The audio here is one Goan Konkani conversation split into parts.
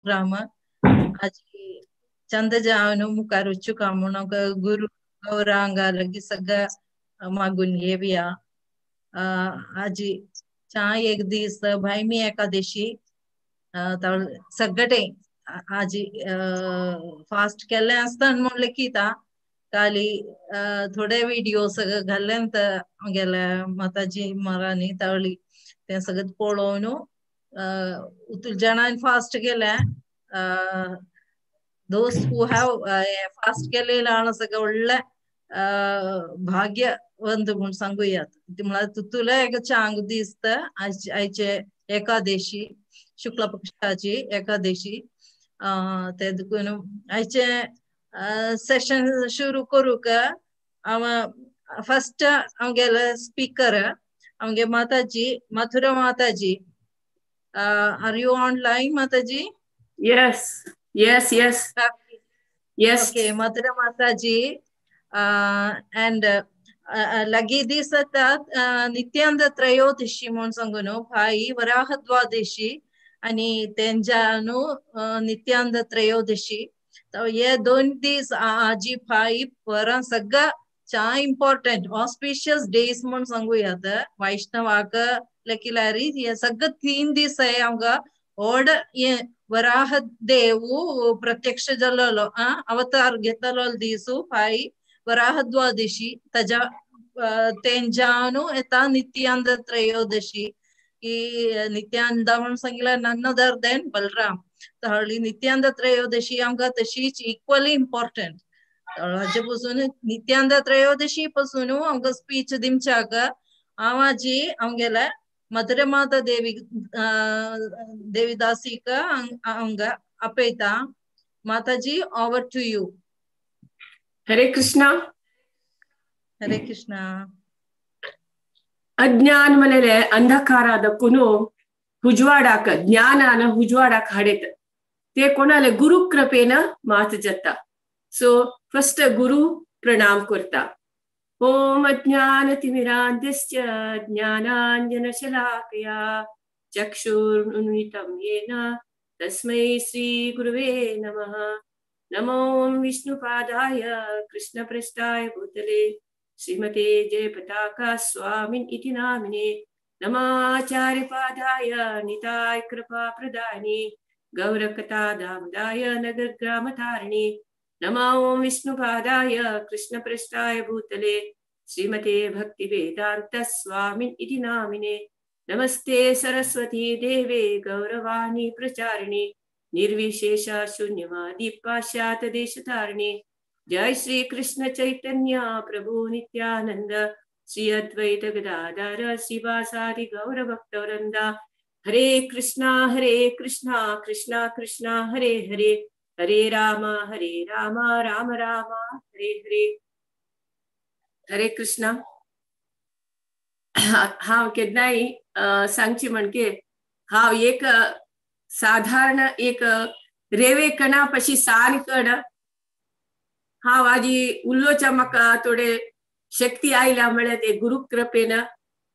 प्रोग्राम आजी चंद जावन मुखार वचूंक म्हूण गुरु गौरांगा लगी सगळं मागून घेवया. आजी चा एक दीस भायमी एकादशी सगळे आजी फास्ट केल्ले आसता म्हूण लेखिता काली थोडे व्हिडिओ सगळं घाल्ले गेले माताजी महाराणी तावली ते सगळं पळोवन उतुल जाणांनी फास्ट केले. Those who have fast केलेलं सगळं व्हडलें भाग्यवंत म्हूण सांगूयात. म्हळ्यार तुतुले एक चांग दिसता आयचे एकादशी शुक्ल पक्षाची एकादशी. ते देखून आयचे सेशन सुरू करूंक हांव फस्ट आमगेले स्पीकर आमगे Mataji Mathura Mataji. Are you online Mataji? Yes yes yes yes. Okay Mathura Mataji. And लगी दिसता नित्यानंद त्रयोदशी म्हूण सांगू न्हू भाई वराह द्वादशी आणि तेंच्या न्हू नित्यानंद त्रयोदशी. हे दोन दीस आजी भाई परां सगळं चा इम्पॉर्टंट ऑस्पिशियस डेज म्हूण सांगूयात. वैष्णवाक लेखिलारी हे सगळं 3 दीस आहे आमकां व्हड हे वराह देव प्रत्यक्ष जाल्लो अवतार घेतलो दीस भाई वराह द्वादशी ताज्या तेंच्या न्हू येता नित्यानंद त्रयोदशी. की नित्यानंद म्हणून सांगितलं नन अदर दॅन बलराम. हळी नित्यानंद त्रयोदशी आमकां तशीच इक्वली इम्पॉर्टंट. हाजे पसून नित्यानंद त्रयोदशी पासून आमकां स्पीच दिवच्याक हांव आजी आमगेले मधुर माता देवी देवीदासीक हांगा आपयता. Mataji, over to you. Hare Krishna. Hare Krishna. अज्ञान म्हणले अंधकारादಕ್ಕೂ ಹುಜ್ವಾಡಾಕ ಜ್ಞಾನಾನ ಹುಜ್ವಾಡಾಕ ಹಡೆತ ते कोणाले गुरु कृपेन मात जता. सो फस्ट गुरु प्रणाम करता. ओम अज्ञानतिमिरान्धस्य ज्ञानाञ्जनशलाकया चक्षुर्उन्मिलितं येन तस्मै श्री गुरुवे नमः. नमो विष्णुपादाय कृष्णपृष्ठाय भूतले श्रीमते जयपताका स्वामिन् इति नामिने. नमाचार्यपादाय निताय कृपा प्रदायिने गौरकथा दामदाय नगरग्रामतारिणे. नमो विष्णुपादाय कृष्णपृष्ठाय भूतले श्रीमते भक्तिवेदांत स्वामिन् इति नामिने. नमस्ते सरस्वती देवे गौरवाणी प्रचारिणे निर्विशेष शून्यवादी पाश्चात्य देशतारिणे. जय श्री कृष्ण चैतन्य प्रभु नित्यानंद श्री अद्वैत गदाधर शिवासादि गौर भक्तवृंद. हरे कृष्णा कृष्णा कृष्णा हरे हरे, हरे राम राम राम हरे हरे. हरे कृष्णा. हांव केन्नाय सांगची म्हणके हांव एक साधारण एक रेवे कणा पशी सान कण हांव आजी उलोवच्या म्हाका थोडे शक्ती आयल्या म्हळ्यार ते गुरु कृपेन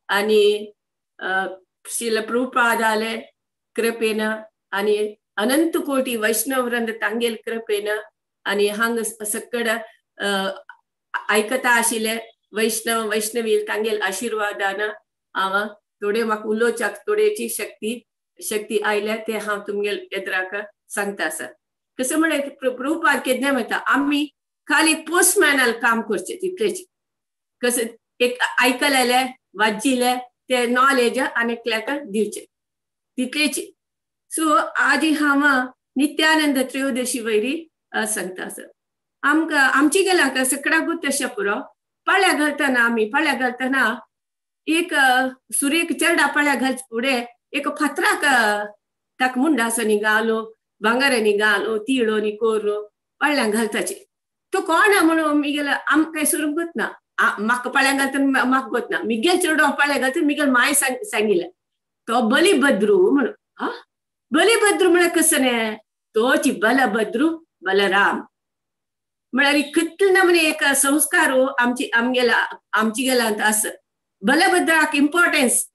आनी श्रील प्रभुपादाले कृपेन आनी अनंत कोटी वैष्णव वृंद तांगेल कृपेन आनी हांग सकड आयकता आशिल्ले वैष्णव वैष्णवी तांगेल आशिर्वादान हांव थोडे म्हाका उलोवच्याक थोडेची शक्ती शक्ती आयल्या ते हांव तुमगेल एदराक सांगता आसा. कसं म्हळ्यार प्रभुपाद केन्ना म्हणटा आमी खाली पोस्टमॅनाल काम करचें तितलेच. कसं एक आयकलेलें वाचिल्लें ते नॉलेज आनी एकल्याक दिवचें तितलेच. सो आजी हांव नित्यानंद त्रयोदशी वयरी सांगता आसा. आमकां आमची गेल्याक सकडाकूच तशें पुरो पाळ्या घालतना आमी पाळ्या घालतना एक सुरेक चेरडा पाळ्या घालचे फुडें एक फातराक ताका मुंडासो घालो भांगरांनी घालो तिळो नी कोरो पाळ्यांक घालताचे. तो कोण म्हणून मिगेल आमकां सुरूंक ना म्हाका पाळ्यांक घालतना म्हाका गोत ना मिगेल चेडो पाळ्या घालतना मिगेल माय सांगिल्लें तो बलिभद्रू म्हणून. हा बलिभद्रू म्हळ्यार कसं न्ही तोची बलभद्रू बलराम म्हळ्यार कितले नमूने एक संस्कार आमची आमगेला आमची गेलांत आस. बलभद्राक इम्पॉर्टन्स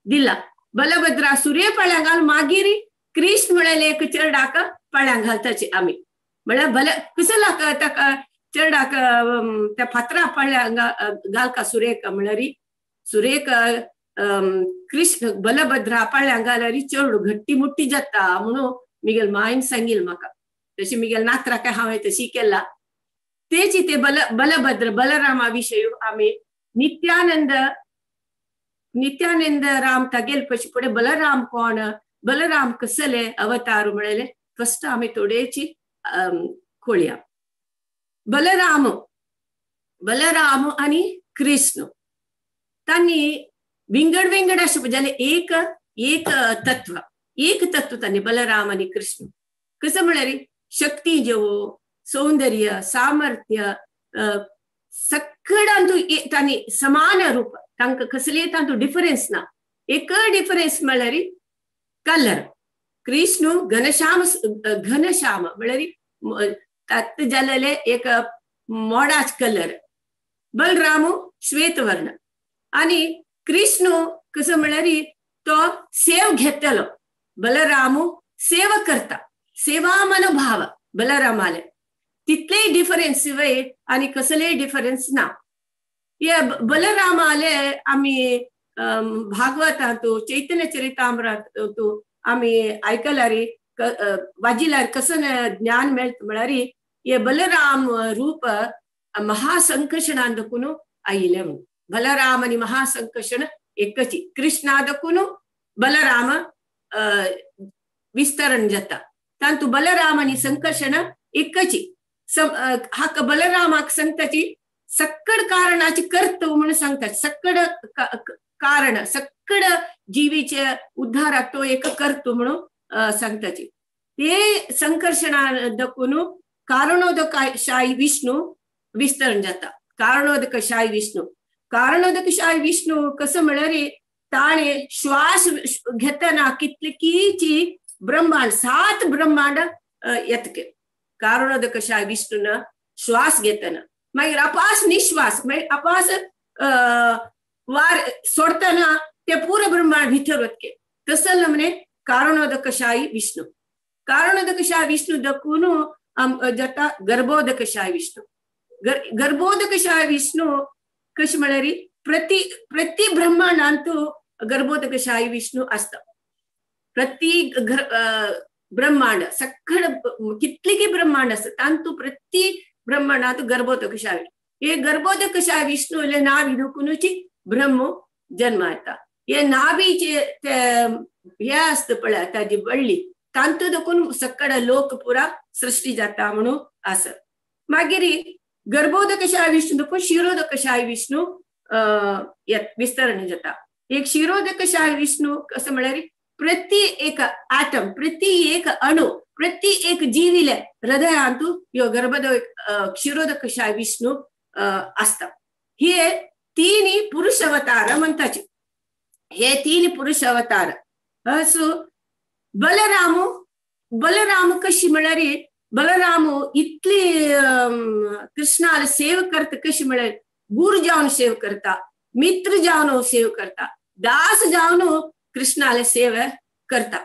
दिला. बलभद्रा सूर्य पाळ्या घाल मागीर कृष्ण म्हळ्यार एक चेरडाक पाळ्यांक घालताची आमी. म्हळ्यार भले कसलाक ताका चेरडाक त्या फातरा पाळ्यांक घालका सुरेक म्हळ्यार सुरेक कृष्ण बलभद्रा पाळ्यांक घाल्यार चेडू घट्टी मुट्टी जाता म्हणून मिगेल मायन सांगील म्हाका. तशी मिगेल नात्राक हांवें तशी केला. तेची ते बलभद्र बलरामा विशय आमी नित्यानंद नित्यानंद राम तागेल पशी फुडें बलराम कोण बलराम कसले अवतार म्हळेले फस्ट आमी थोडेची खोळया. बलराम बलराम आनी कृष्ण तांणी विंगड विंगड अशें जाल्यार एक एक तत्व एक तत्व तांणी बलराम आनी कृष्ण कसं म्हळ्यार शक्ती जेवो सौंदर्य सामर्थ्य सगळ्यांतू तांणी समान रूप तांकां कसलेय तांतू डिफरन्स ना. एक डिफरन्स म्हळ्यार कलर. कृष्ण घनश्याम घनश्याम म्हळ्यार तात जालेले एक मोडाच कलर. बलराम श्वेतवर्ण आनी कृष्ण कसं म्हळ्यार तो सेव घेतलो. बलराम सेवा करता सेवा मनोभाव बलरामाले तितलेय डिफरन्स वय आनी कसलेय डिफरन्स ना. हे बलरामाले आमी भागवतांतू चैतन्य चरितामृतांतू आमी आयकल्यार वाजिल्यार कसं ज्ञान मेळत म्हळ्यार हे बलराम रूप महासंकर्षणान दखून आयिल्लें म्हणून. बलराम आनी महासंकर्षण एकची. कृष्णा दखून बलराम विस्तरण जाता तांतू बलराम आनी संकर्षण एकची. हाका बलरामाक सांगताची सक्कड कारणाची कर्तव्य म्हणून सांगतात. सक्कड कारण सक्कड जीवीचे उद्धाराक तो एक कर्तव्य म्हणून सांगताची. ते संकर्षणा दखून कारणोदकशाही विष्णू विस्तरण जाता. कारणोदकशाही विष्णू कारणोदकशाही विष्णू कसं म्हळ्यार ताणे श्वास घेतना कितलीची ब्रह्मांड 7 ब्रह्मांड येतके कारणोदकशाही विष्णून श्वास घेतना मागीर अपास निश्वास मागीर अपास वार सोडतना ते पुरो ब्रह्मांड भितर वतके. तसं म्हणे कारणोदकशाही विष्णू. कारणोदकशाही विष्णू दखून जाता गर्भोदकशाही विष्णू. गर्भोदकशाही विष्णू कशें म्हळ्यार प्रति प्रति ब्रह्मांडांतू गर्भोदकशाही विष्णू आसता. प्रति ब्रह्मांड सगळं कितलेकी ब्रह्मांड आसता तांतू प्रति ब्रह्मांडांत गर्भोदकशाही. हे गर्भोदकशाही विष्णू नाभी दुखुनूची ब्रह्म जन्म येता. हे नाभीचे ते हे आसता पळय ताजी बळ्ळी तांतू दखून सगळं लोक पुरा सृष्टी जाता म्हणून आसा. मागीर गर्भोदकशाही विष्णू दखून शिरोदकशाही विष्णू विस्तरण जाता. एक शिरोदकशाही विष्णू कसं म्हळ्यार प्रति एक आटम प्रति एक अणु प्रति एक जीविले हृदयांतू ह्यो गर्भोद क्षीरोदकशाही विष्णू आसता. हे तीन पुरुष अवतार म्हणताचे. हे तीन पुरुष अवतार. सो बलराम बलराम कशी म्हळ्यार बलराम इतली कृष्णाला सेव करता कशी म्हळ्यार गुरु जावन सेव करता मित्र जावन सेव करता दास जावन कृष्णाला सेव करता.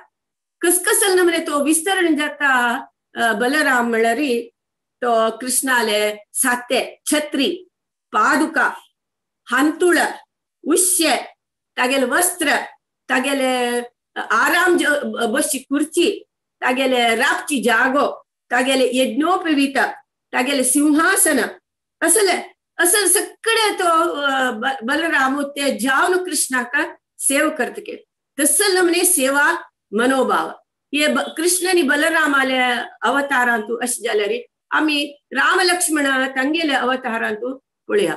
कसकसल म्हणे तो विस्तरण जाता बलराम म्हळ्यार तो कृष्णाले साते छत्री पादुका हांतुळ उश्य तागेले वस्त्र तागेले आराम बसची खुर्ची तागेले राबची जागो तागेले यज्ञोपवीत तागेले सिंहासन असले असं सगळे तो बलराम ते जावन कृष्णाक सेव करतके. तसं म्हणे सेवा मनोभाव. हे कृष्णानी बलरामाले अवतारांतू अशें जाल्यार आमी राम लक्ष्मण तांगेले अवतारांतू पळया.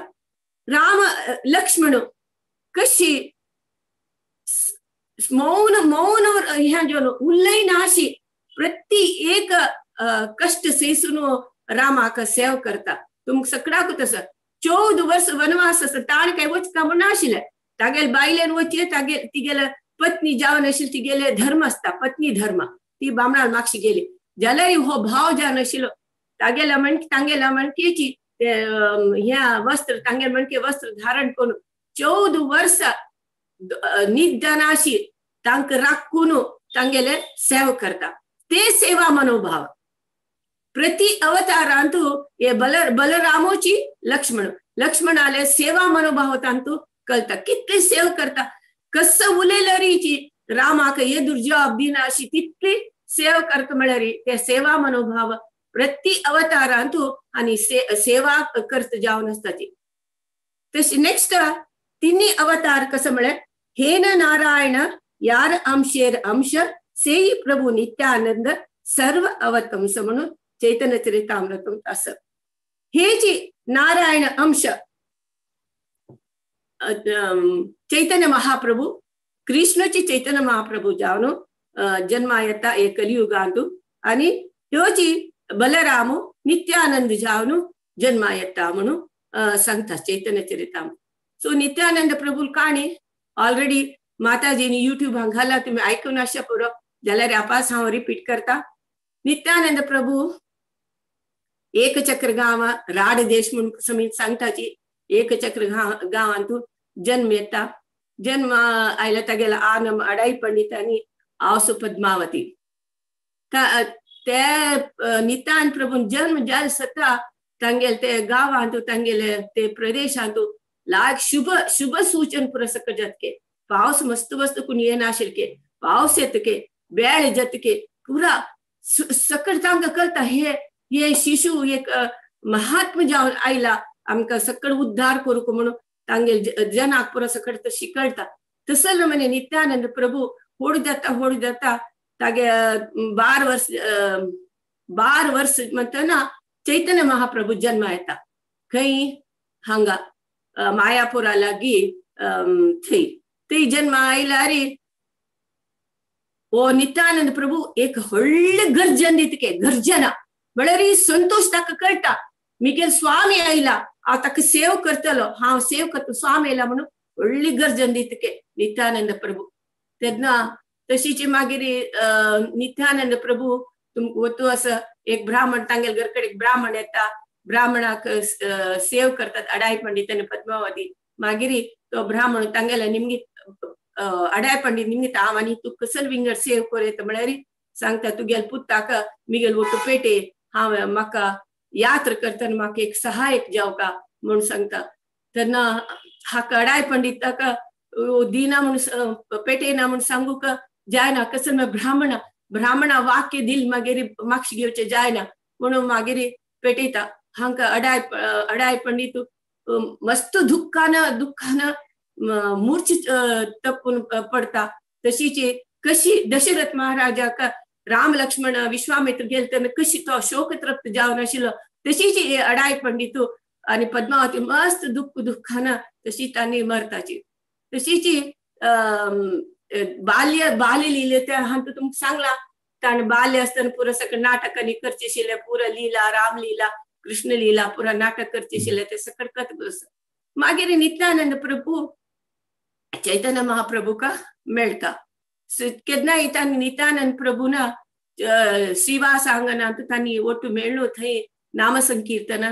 राम लक्ष्मण कशी मौन मौन ह्या जेवन उलयनाशी प्रति एक कष्ट सहिसून रामाक सेव करता. तुमकां सगळ्याकूच आसा 14 वर्स वनवास आसा ताणें काय वचका म्हूण नाशिल्लें. तागेले बायलेन वचचें तागेले तिगेले पत्नी जावन आशिल्ली तिगेले धर्म आसता पत्नी धर्म ती बामणान मागशी गेली जाल्यार हो भाव जावन आशिल्लो तागेल्या म्हण तांगेल्या म्हणकेची ते ह्या वस्त्र तांगेले म्हणके वस्त्र धारण करून 14 वर्सां निदानाशी तांकां राखून तांगेले सेवा करता. ते सेवा मनोभाव प्रति अवतारांतु हे बलरामोची लक्ष्मण लक्ष्मणाले सेवा मनोभाव तांतु कळता कितली सेव करता कसं उलयलरीची रामाक हे दुर्जवाब दिना अशी तितली सेवा करता म्हळ्यार ते सेवा मनोभाव प्रति अवतारांतु आणि सेवा करत जावन आसता ती. तशी नेक्स्ट तिन्ही अवतार कसं म्हळ्यार हेन नारायण यार अंशेर अंश सेई प्रभू नित्यानंद सर्व अवतंस म्हणून चैतन्य चरितामृतम असं. हे जी नारायण अंश चैतन्य महाप्रभू कृष्णची चैतन्य महाप्रभू जावन जन्मा येता हे कलियुगांतु आणि ह्यो बलराम नित्यानंद जावन जन्मा येता म्हणून सांगता चैतन्य चरितामृत. सो नित्यानंद प्रभू काणी ऑलरेडी माताजीनी युट्यूबाक घाला तुम्ही आयकून आसच्या पुरो जाल्यार आपास हांव रिपीट करता. नित्यानंद प्रभू एकचक्र गांव राड देश म्हणून समीत सांगताची एकचक्र गांवांतू जन्म येता. जन्म आयला तागेला आनम अडाई पंडित आनी आवसो पद्मावती ते नित्यानंद प्रभू जन्म जाल सता तांगेले ते गांवांतू तांगेले ते प्रदेशांतू लाग शुभ शुभ सूचन पुरस्कार जातके पावस मस्त मस्त कोणी येनाशिल्ले पावस येतके बेळ जातके पुरा सकळ तांकां कळता हे हे शिशु एक महात्मा जावन आयला आमकां सकळ उद्धार करूंक म्हणून तांगेले जनाक पुरा सकळ शिकळता. तसलो म्हणे नित्यानंद प्रभू होड जाता होड जाता तागे 12 वर्स म्हणटना चैतन्य महाप्रभू जन्म येता खंय हांगा मायापुरा लागीं थंय थंय जन्म आयल्यार ओ नित्यानंद प्रभू एक व्हडलें गर्जन दितके गर्जना म्हळ्यार संतोष ताका कळटा मिगेल स्वामी आयला हांव ताका सेव करतलो हांव सेव करतलो स्वामी आयला म्हणून व्हडली गर्जन दितके नित्यानंद प्रभू. तेन्ना तशीच मागीर नित्यानंद प्रभू तुमकां वतू असो एक ब्राह्मण तांगेले घर कडेन एक ब्राह्मण येता ब्राह्मणाक सेव करतात अडाय पंडित आनी पद्मावती. मागीर तो ब्राह्मण तांगेले निमगी अडाय पंडित निमगिता हांव आनी तूं कसल विंगड सेव कर येता म्हळ्यार सांगता तुगेले पुताक मिगेल वटू पेटे हांव म्हाका यात्रा करतना म्हाका एक सहायक जावका म्हूण सांगता. तेन्ना हाका अडाय पंडिताक दिना म्हूण पेटेना म्हूण सांगूंक जायना कसल ब्राह्मणा ब्राह्मणा वाक्य दिल मागीर मागशी घेवचें जायना म्हणून मागीर पेटयता. हांकां अडाय अडाय पंडित मस्त दुख्खान दुख्खान मूर्छ तपून पडता. तशीच कशी दशरथ महाराजाक राम लक्ष्मण विश्वामित्र गेले तेन्ना कशी तो शोक तृप्त जावन आशिल्लो तशीच अडाय पंडित आनी पद्मावती मस्त दुख्ख दुख्खान तशी तांणी मरताची. तशीच बाल्य बाल्य लिले त्या हांतू तुमकां सांगला ताणें बाल्य आसतना पुरो सगळें नाटकांनी करचें आशिल्लें पुरो लिला रामलीला कृष्ण लीला पुरा नाटक करचें आशिल्लें तें सकट कत. मागीर नित्यानंद प्रभू चैतन्य महाप्रभूक मेळटा. केन्नाय तांणी नित्यानंद प्रभूना श्रीवास आंगणांत तांणी ओटू मेळ्ळो थंय नामसंकीर्तन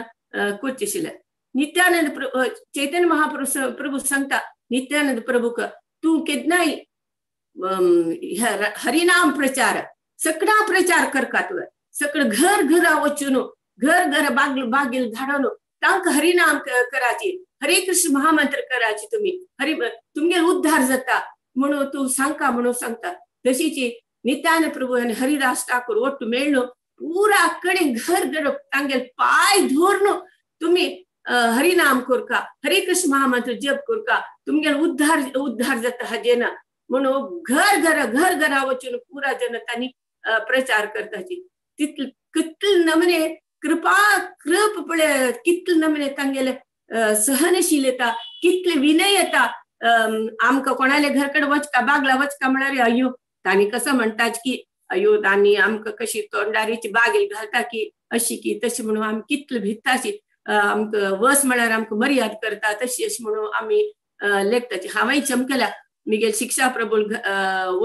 करचें आशिल्लें. नित्यानंद प्रभू चैतन्य महाप्रभू प्रभू सांगता नित्यानंद प्रभूक तूं केन्नाय हरिनाम प्रचार सगळा प्रचार करका तुवें सगळं घर घरा वचून घर घर बागल बागेल धाडून तांकां हरिनाम कराची हरे कृष्ण महामंत्र कराची तुम्ही हरि तुमगेल उद्धार जाता म्हणून तूं सांगका म्हणून सांगता. तशीच नित्यानंद प्रभू आनी हरिदास ठाकूर ओट्टू मेळ्ळो पुरा कडे घर घर तांगेल पाय धरून तुम्ही हरिनाम करका हरे कृष्ण महामंत्र जप करका तुमगेल उद्धार उद्धार जाता हाजेन म्हणून घर घर घर घरा वचून पुरा जन तांणी प्रचार करताची. तितले कितले नमने कृपा कृप पळय कितले नमने तांगेले सहनशीलता कितले विनय येता. आमकां कोणाले घर कडेन वचका बागला वचका म्हळ्यार अयो तांणी कसं म्हणटात की अयो तांणी आमकां कशी तोंडारीची बागेल घालता की अशी की तशी म्हणून आमी कितले भिताची आमकां वस म्हळ्यार आमकां मर्याद करता तशी अशी म्हणून आमी लेखताची. हांवें चमकल्या मिगेल शिक्षा प्रभू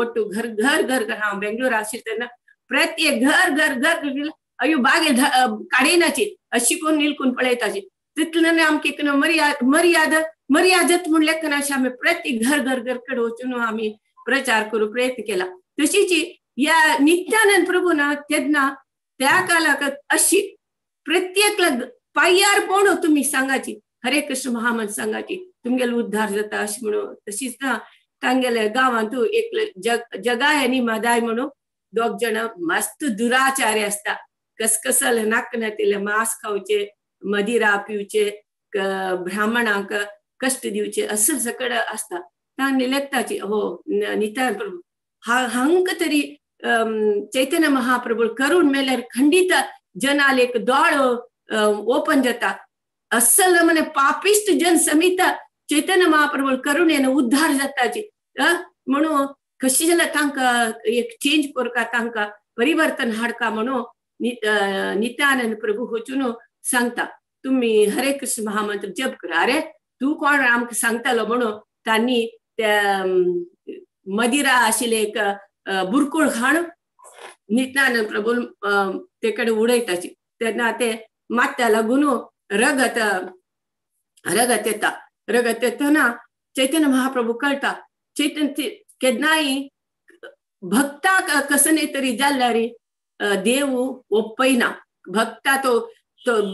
ओट्टू घर घर घर घर हांव बेंगलोर आशिल्लें तेन्ना प्रत्येक घर घर घर अयो बागेल काडिनाची अशी कोण निलकून पळयताची तितले आमकां एक मर्याद मर्याद मर्यादत म्हूण लेखना अशें आमी प्रत्येक घर घर घर कडेन वचून आमी प्रचार करूंक प्रयत्न केला. तशीच ह्या नित्यानंद प्रभू ना तेन्ना त्या कालाक अशी प्रत्येक पायार पोणू तुमी सांगाची हरे कृष्ण महामंत्र सांगाची तुमगेलो उद्धार जाता अशें म्हणून. तशीच ना तांगेले गांवांत एक जगाय आनी मादाय म्हणून दोग जाणां मस्त दुराचारी आसता, कसकसल नाक नातिल्ले मांस खावचे, मदिरा पिवचे, ब्राह्मणांक कश्ट दिवचे असं सगळं आसता. तांणी लेखताची हो नित्यानंद प्रभू हांक तरी चैतन्य महाप्रभू करून मेल्यार खंडीत जनाल एक दोळो ओपन जाता. असल म्हणे पापिष्ट जन समित चैतन्य महाप्रभू करुणेन उद्धार जाताची म्हणून कशी जाल्यार तांकां एक चेंज करका, तांकां परिवर्तन हाडका म्हणून नित्यानंद प्रभू वचून सांगता तुम्ही हरे कृष्ण महामंत्र जप करा. अरे तूं कोण आमकां सांगतालो म्हणून तांणी त्या मदिरा आशिल्ले एक बुरकुळ खाण नित्यानंद प्रभू ते कडेन उडयताची. तेन्ना ते मात्या लागून रगत रगत येता. रगत येतना चैतन्य महाप्रभू कळटा. चैतन्य केन्नाय भक्ताक कसने तरी जाल्यार देव ओपयना. भक्ता तो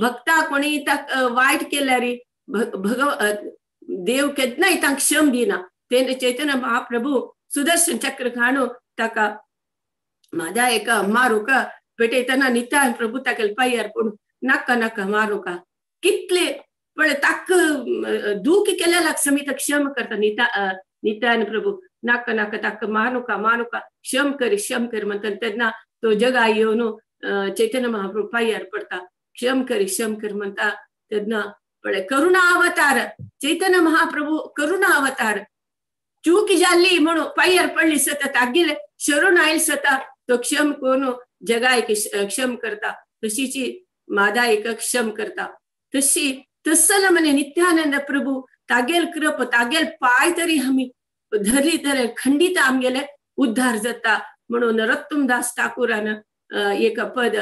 भक्ता कोणी ताक वायट केल्यार भगव देव केन्नाय तांकां क्षम दिना. तेन्ना चैतन्य महाप्रभू सुदर्शन चक्र खाणू ताका म्हाज्या एका मारूका पेटयतना नित्यानंद प्रभू ताका पांयार पडून नाका नाका मारूका कितले पण ताक दूख केलेल्याक समीत क्षम करता नित्यानंद प्रभू नाका नाका ताका मानुका मानुका क्षम कर क्षम कर म्हणटा. तेन्ना तो जगा येवन चैतन्य महाप्रभू पांयार पडटा, क्षम कर क्षम कर म्हणटा. तेन्ना पळय करुणा अवतार चैतन्य महाप्रभू करुणा अवतार चूक जाल्ली म्हणून पांयार पडली सता तागेले शरण आयल सता तो क्षम करून जगायक क्षम करता. तशीची मादायक क्षम करता. तशी तसल म्हणे नित्यानंद प्रभू तागेल कृप तागेल पाय तरी आमी धरली तर खंडीत आमगेले उद्धार जाता म्हणून नरोत्तम दास ठाकूरान एक पद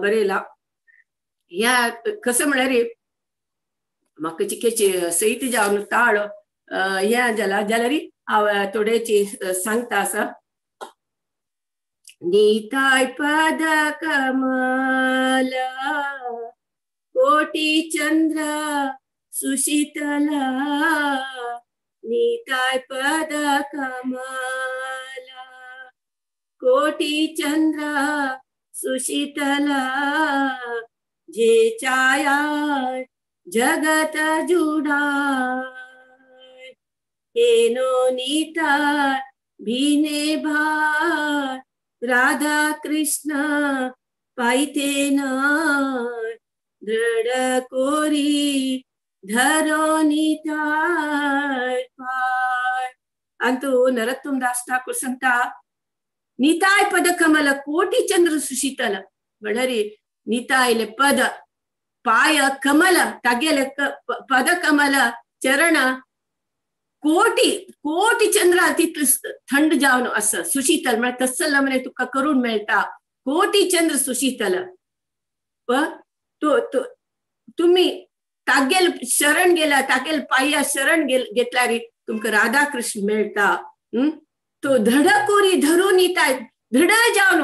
बरयला. ह्या कसं म्हळ्यार म्हाका चिकेची सहित जावन ताळ ह्या जाला जाल्यार हांव थोडेची सांगता आसा. निताय पद कमल कोटी चंद्र सुशीतल निताय पद कमल कोटी चंद्र सुशीतल जे छाया जगत जुडाय हेनो निताय भीने भाय राधा कृष्ण पायते नाय दृढ कोरी धरो निताय पाय. अंतु नरोत्तम दास ठाकूर सांगता निताय पद कमल कोटी चंद्र सुशीतल म्हळ्यार नितायले पद पाय कमल तागेले पद कमल चरण कोटी कोटी चंद्र तितले थंड जावन आसा सुशीतल म्हळ्यार तसल म्हणे तुका करून मेळटा कोटी चंद्र सुशीतल. तो तुम्ही तागेल शरण गेला तागेल पाया शरण घेतल्यार तुमकां राधा कृष्ण मेळटा. तो धडकोरी धरून निताय धड जावन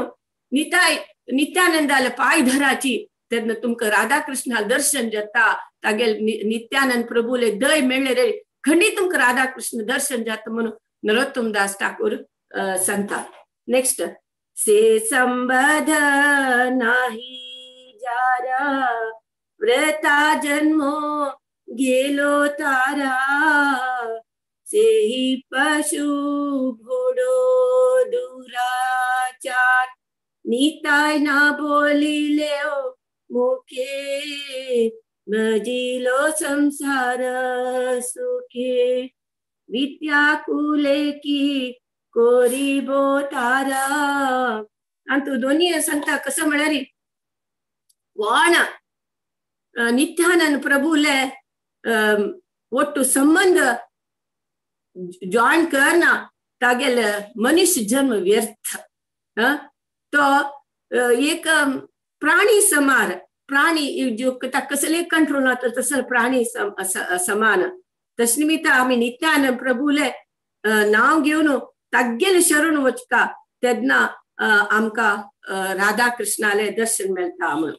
निताय नित्यानंदाला पाय धराची तेन्ना तुमकां राधा कृष्णा दर्शन जाता. तागेल नित्यानंद प्रभूले दय मेळ्ळे रे खंडीत तुमकां राधा कृष्ण दर्शन जाता म्हणून नरोत्तम दास ठाकूर सांगता. नेक्स्ट से संबध नाही जारा व्रता जन्मो गेलो तारा सेही पशु घोडो दुराचार निताय ना बोलिले मुखे मजिलो संसार सुखे विद्या कुले की कोरिबो तारा. आनी तूं दोनी सांगता कसं म्हळ्यार कोण नित्यानंद प्रभूले ಒಟ್ಟು संबंध जॉइन करना तागेले मनुष्य जन्म व्यर्थ. तो एक प्राणी समान प्राणी जो कसले कंट्रोल ना तसं प्राणी समान. तस निमित्त आमी नित्यानंद प्रभूले नाव घेवन तागेले शरण वचका तेन्ना आमकां राधा कृष्णाले दर्शन मेळटा म्हणून.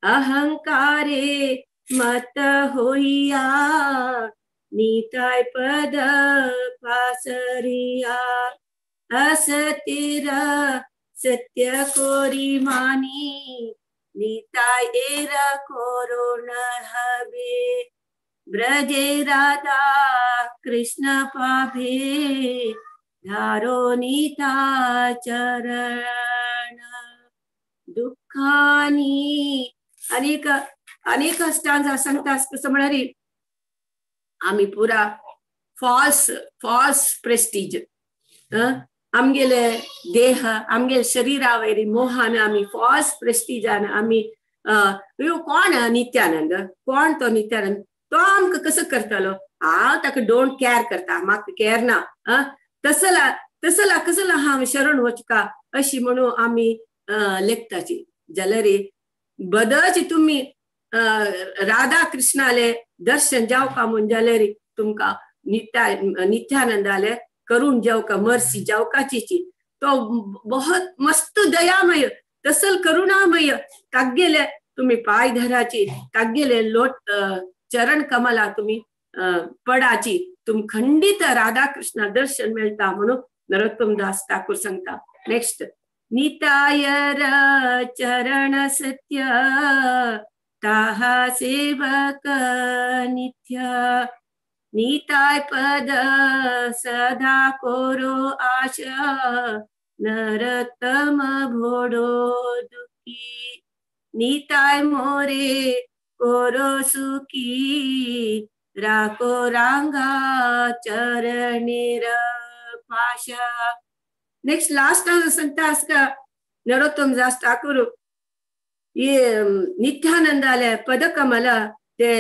अहंकारे मत होईया निताय पद पासरिया असतिर सत्य कोरी मानी निताय एर कोरो न हवे ब्रजे राधा कृष्ण पाभे धारो नीता चरण दुःखानी. अनेक अनेक स्टांजा सांगता कसं म्हणाली आम्ही पुरा फॉल्स फॉल्स प्रेस्टीज आमगेले देह आमगेले शरीरावरी मोहान आमी फॉल्स प्रेस्टिजान आमी कोण नित्यानंद कोण तो नित्यानंद तो आमकां कसो करतलो हांव ताका don't care करता म्हाका कॅर ना तसला तसला कसला हांव शरण वचका अशी म्हणून आमी लेखताची. जाल्यार बदच तुमी राधा कृष्णाले दर्शन जावका म्हूण जाल्यार तुमकां नित्यानंदाले करून जावका मर्सी जावकाची तो बहुत मस्त दयामय तसल करुणामय तागेले तुम्ही पाय धराची तागेले लोट चरण कमला तुम्ही पडाची तुम खंडित राधा कृष्ण दर्शन मेळटा म्हणून नरोत्तम दास ठाकूर सांगता. नेक्स्ट नितायर चरण सत्य ताहा सेवक नित्य निताय पद सदा कोरो आशा नरोत्तम भोडो दुखी निताय मोरे कोरो सुखी राको रांगा चरणेर पाशा. नेक्स्ट लास्ट सांगता आसका नरोत्तम दास ठाकूर ये नित्यानंदाले पदकमल ते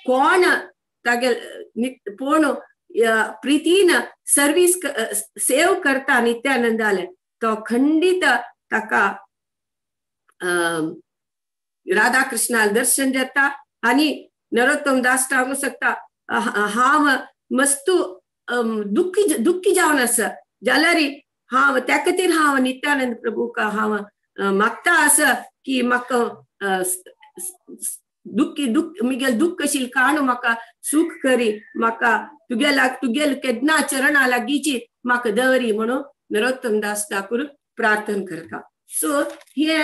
कोण तागे पूर्ण प्रीतीन सर्वीस सेव करता नित्यानंदाले तो खंडित ताका राधा कृष्णाल दर्शन जाता. आणि नरोत्तम दास ठाकूर शकता हांव मस्तू दुःखी दुःखी जावन आसा जाल्यार हांव त्या खातीर हांव नित्यानंद प्रभूक हांव मागता आसा की म्हाका दुःखी दुःख मिगेल दुःख कशी काणू म्हाका सुख करी म्हाका तुगेला तुगेल केन्ना चरणा लागीची म्हाका दवरी म्हणून नरोत्तम दास ठाकूर प्रार्थना करता. सो हे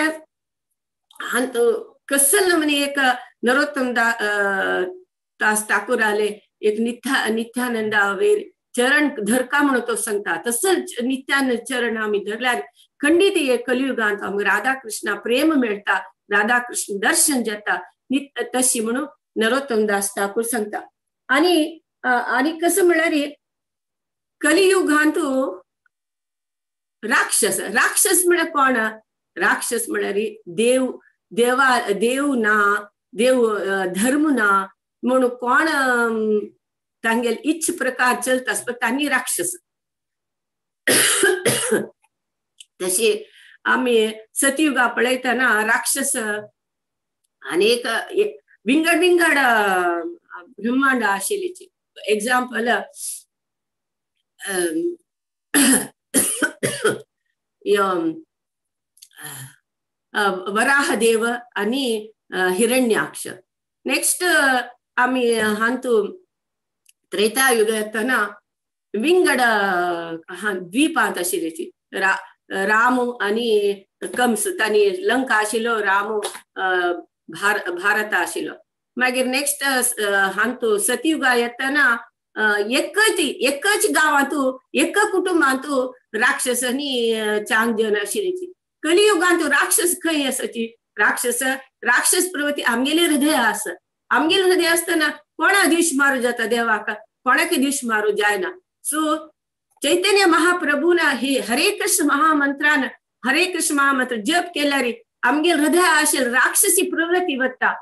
कसल म्हणे एक नरोत्तम दास ठाकूर आले एक नित्यानंदावेर चरण धरका म्हणून तो सांगता. तसंच नित्यानंद चरण आमी धरल्यार खंडीत हे कलियुगांत आमकां राधा कृष्णा प्रेम मेळटा राधा कृष्ण दर्शन जाता तशी म्हणून नरोत्तम दास ठाकूर सांगता. आणि आणि कसं म्हळ्यार कलियुगांत राक्षस राक्षस म्हळ्यार कोण राक्षस म्हळ्यार देव देवा देव ना देव धर्म ना म्हणून कोण तांगेल इच्छ प्रकार चलता पण तांणी राक्षस. तशी आमी सतयुगा पळयतना राक्षस अनेक विंगड विंगड ब्रह्मांड आशिल्लीची. एक्झाम्पल वराहदेव आणि हिरण्याक्ष. नेक्स्ट आमी हांतू त्रेतायुग येतना विंगड द्वीपांत आशिल्लीची राम आणि कंस तांणी लंका आशिल्लो राम भारत आशिल्लो. मागीर नेक्स्ट हांतू सतयुगा येतना एकच एकच गांवांतू एक कुटुंबांतू राक्षस आनी चांग जन आशिल्लीची. कलियुगांत राक्षस खंय आसाची राक्षस राक्षस प्रवृत्ती आमगेले हृदय आसा आमगेले हृदय आसतना कोणा दीश मारू जाता देवाक कोणाक दीश मारू जायना. सो चैतन्य महाप्रभून हे हरे कृष्ण महामंत्रान हरे कृष्ण महामंत्र जप केल्यार आमगेले हृदय आशिल्ले राक्षसी प्रवृत्ती वता.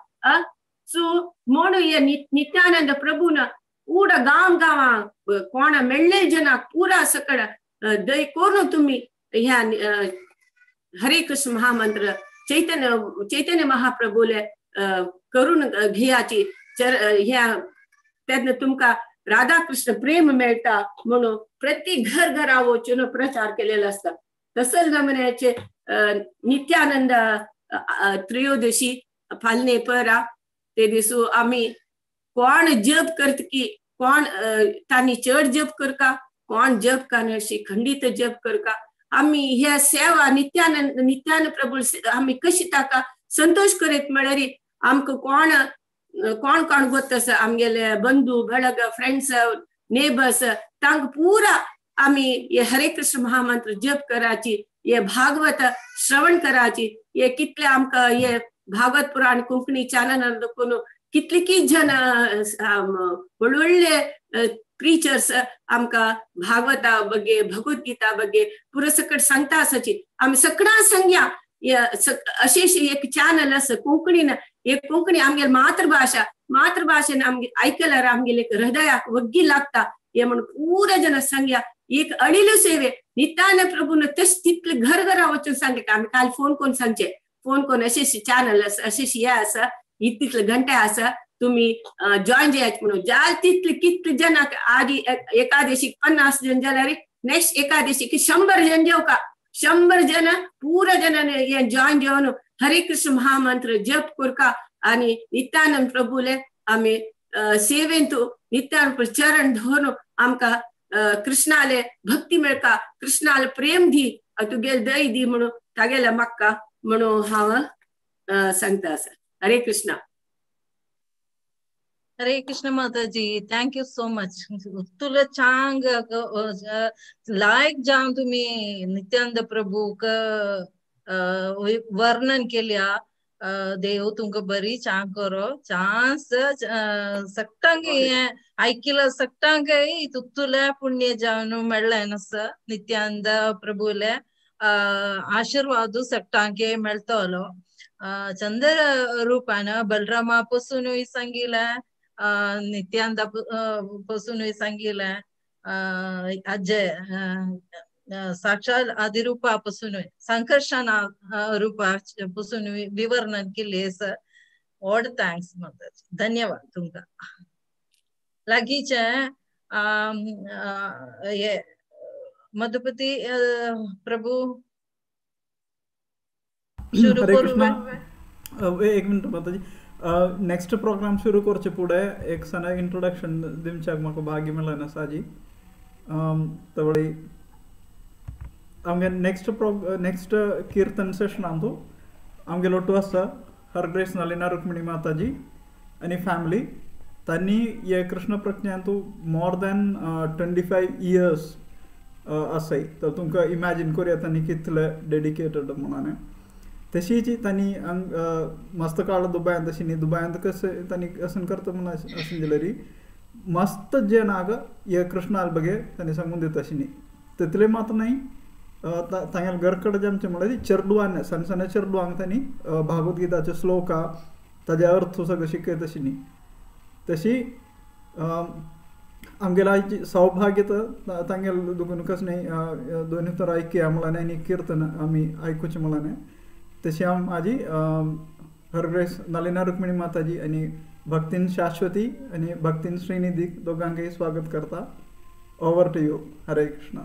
सो म्हणून हे नित्यानंद प्रभून पूरा गांव गांवां कोणा मेळ्ळे जनाक पुरा सकळ दय करून तुम्ही ह्या हरे कृष्ण महामंत्र चैतन्य चैतन्य महाप्रभूले करून घेयाची ह्या तेन्ना तुमकां राधा कृष्ण प्रेम मेळटा म्हणून प्रत्येक घर घरा वचून प्रचार केलेलो आसता. तसल नमण्याचे नित्यानंद त्रयोदशी फालने परा ते दिसू आमी कोण जप करत की कोण तांणी चड जप करका कोण जप करशी खंडीत जप करका आमी ह्या सेवा नित्यानंद नित्यानंद प्रभू आमी कशी ताका संतोष करीत म्हळ्यार आमकां कोण कोण कोण गोत आसा आमगेले बंधू बळग फ्रेंड्स नेबर्स तांकां पुरा आमी हे हरे कृष्ण महामंत्र जप कराची हे भागवत श्रवण कराची हे कितले आमकां हे भागवत पुराण कोंकणी चॅनल दाखोवन कितले कित जन व्हडले व्हडले प्रीचर्स आमकां भागवता बगे भगवद्गीता बगे पुरो सकट सांगता आसाची आमी सगळ्यां सांगया अशें एक चॅनल आसा कोंकणीन एक कोंकणी आमगेली मातृभाशा मातृभाशेन आमगे आयकल्यार आमगेले हृदयाक वग्गी लागता हे म्हणून पुरा जन सांगया एक अडिलो सेवे नित्यानंद प्रभून तशें तितले घर घरा वचून सांगले आमी काल फोन करून सांगचे फोन करून अशें चॅनल आसा अशें हे आसा तितले घंटे आसा तुम्ही जॉईन जायात म्हणून जाल तितले कितले जनाक आदी एकादशीक 50 जण जाल्यार नेक्स्ट एकादशीक 100 जण जेवका 100 जण पुरा जणांनी जॉईन जेवन हरे कृष्ण महामंत्र जप करका आणि नित्यानंद प्रभूले आमी सेवेंतू नित्यानंद चरण धरून आमकां कृष्णाले भक्ती मेळका कृष्णाले प्रेम दी तुगेले दय दी म्हणून तागेले म्हाका म्हणून हांव सांगता आसा. हरे कृष्णा. हरे कृष्ण माताजी, thank you so much. तुला चांग लायक जावन तुम्ही नित्यानंद प्रभूक वर्णन केल्या. देव तुमकां बरी चांग करो चांस सगटांक हें आयकिला सगटांक तुतुले पुण्य जावन मेळ्ळें आसा नित्यानंद प्रभूले आशीर्वाद सगटांक मेळटलो. चंद्र रूपान बलरामा पसूनय सांगिलें नित्यानंद पसूनय सांगिलें अजय साक्षात आदिरूपा पसूनय संकर्षण रूपा पसून विवरण केले सर. व्हड thanks माताजी, धन्यवाद तुमकां. लागींचे हे मधुपती प्रभू शुरू करू. एक मिनिट माताजी, नेक्स्ट प्रोग्राम सुरू करचे फुडें एक सना इंट्रोडक्शन दिवच्याक म्हाका भाग्य मेळ्ळें आसा जी. तवळी आमगे नेक्स्ट नेक्स्ट कीर्तन सेशनांतू आमगे लोटू आसा हर ग्रेस नलिना रुक्मिणी माताजी आनी फॅमिली. तांणी हे कृष्ण प्रज्ञांतू मोर दॅन 25 इयर्स आसाय. तर तुमकां इमॅजीन करुया तांणी कितले डेडिकेटेड म्हणून. तशीच तांणी मस्त काळ दुबायांत आशिल्ली दुबायांत कशें तांणी असन करता म्हणून असें दिल्यार मस्त जनाक हे कृष्णाल बगे तांणी सांगून दिता आशिल्ली. तितले मात्र न्हय तांगेले घर कडेन आमचें म्हळ्यार चेडवान सण सण चेडवांक तांणी भागवद्गीताचे श्लोका ताजे अर्थ सगळें शिकयत आशिल्ली. तशी आमगेले आयची सौभाग्य तर तांगेले दुखून कशें न्हय दोनूय तर आयकया म्हणल्यार आनी किर्तन आमी आयकुचें म्हणल्यार. तशी हांव म्हाजी हरग्रेस नलिना रुक्मिणी माताजी आनी भक्तीन शाश्वती आनी भक्तीन श्रीनिधी दोगांकय स्वागत करता. Over to you. Hare Krishna.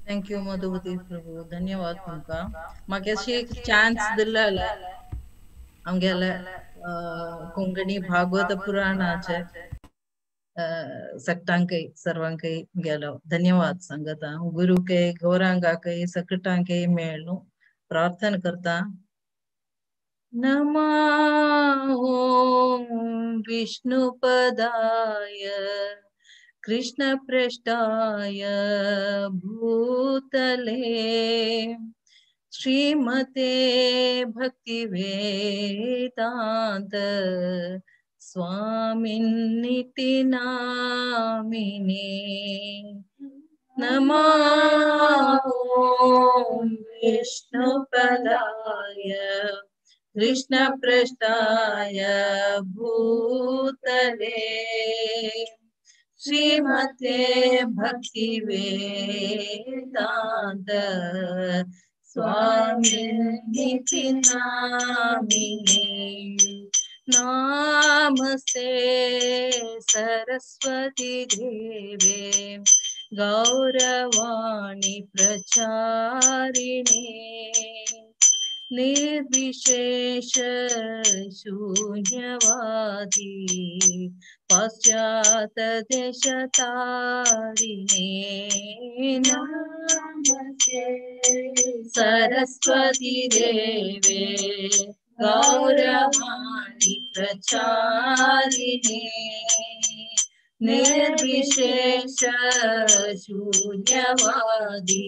Thank you Madhupati Prabhu, धन्यवाद तुमकां. म्हाका अशी एक चान्स दिल्लो आमगेले कोंकणी भागवत पुराणाचे सगटांकय सर्वांकय गेलो धन्यवाद सांगता. गुरुकय गौरांगाकय सकटांकय मेळ्ळू प्रार्थना करता. नमः ओम विष्णुपदाय कृष्ण पृष्ठाय भूतले श्रीमते भक्तिवेदांत स्वामिनिति नामिने. नमः ओम विष्णुपदाय कृष्ण पृष्ठाय भूतले श्रीमते भक्तिवेदांत स्वामिनिति नामिने. नमस्ते सरस्वती देवे गौरवाणी प्रचारिणे निर्विशेष शून्यवादी पाश्चात्य देशतारिणे नमस्ते सरस्वती देवे गौरवाणी प्रचारिणे निर्विशेष शून्यवादी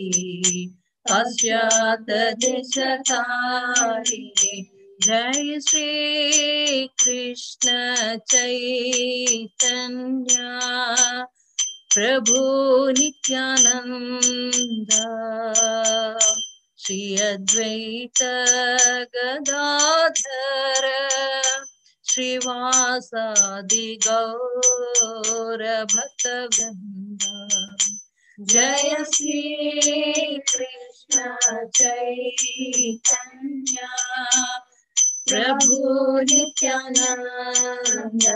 पाश्चात्य देशतारिणे। जय श्री कृष्ण चैतन्य प्रभु नित्यानंद श्री अद्वैत गदाधर श्रीवासादि गौर भक्तवृंद। जय श्री कृष्ण चैतन्य प्रभु नित्यानंद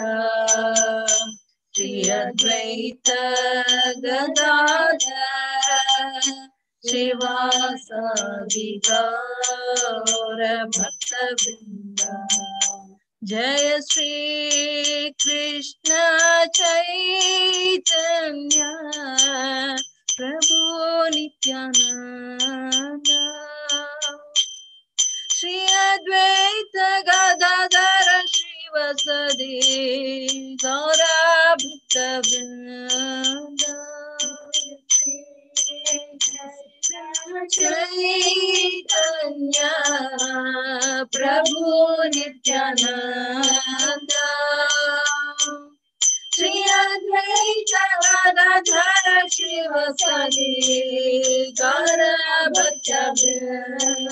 श्री अद्वैत गदाधर श्रीवासादि गौर भक्तवृंद। जय श्री कृष्ण चैतन्य प्रभु नित्यानंद श्री अद्वैत गदाधर श्रीवसदि गौर भक्तवृंद। चैतन्य प्रभु नित्यानंद श्री अद्वैत गदाधर श्रीवसदि गौर भक्तवृंद।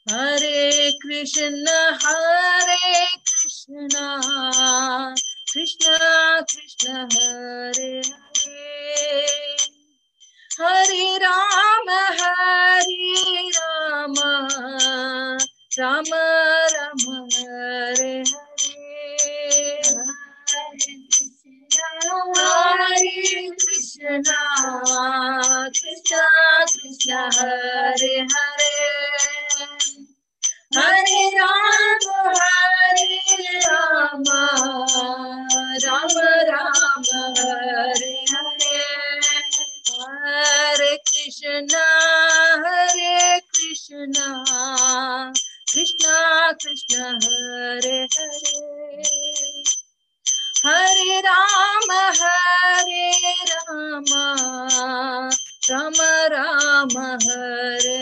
हरे कृष्ण कृष्ण कृष्ण हरे हरे हरे राम राम राम हरे हरे। हरे कृष्ण कृष्ण कृष्ण हरे हरे हरे राम राम राम हरे हरे। हरे कृष्ण कृष्ण कृष्ण हरे हरे हरे राम राम राम हरे हरे।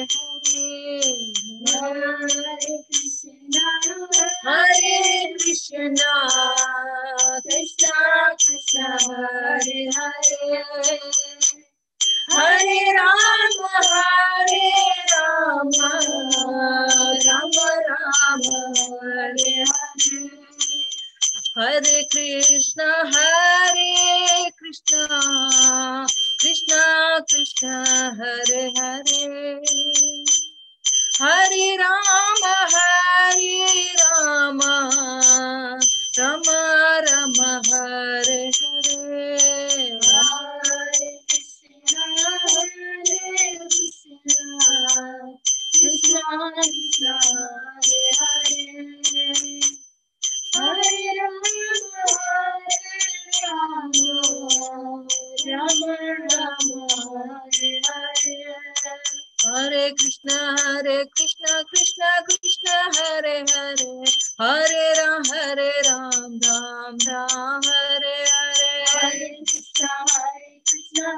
हरे कृष्ण कृष्ण कृष्ण हरे हरे हरे राम राम राम हरे हरे। हरे Krishna Krishna Krishna Hare Hare Hare Ram Ram Ram Hare Hare. Krishna Krishna Hare Hare Hare Rama Rama Rama Hare Hare। Hare Krishna Krishna Krishna Hare Hare Hare Ram Ram Ram Hare Hare। Hare Krishna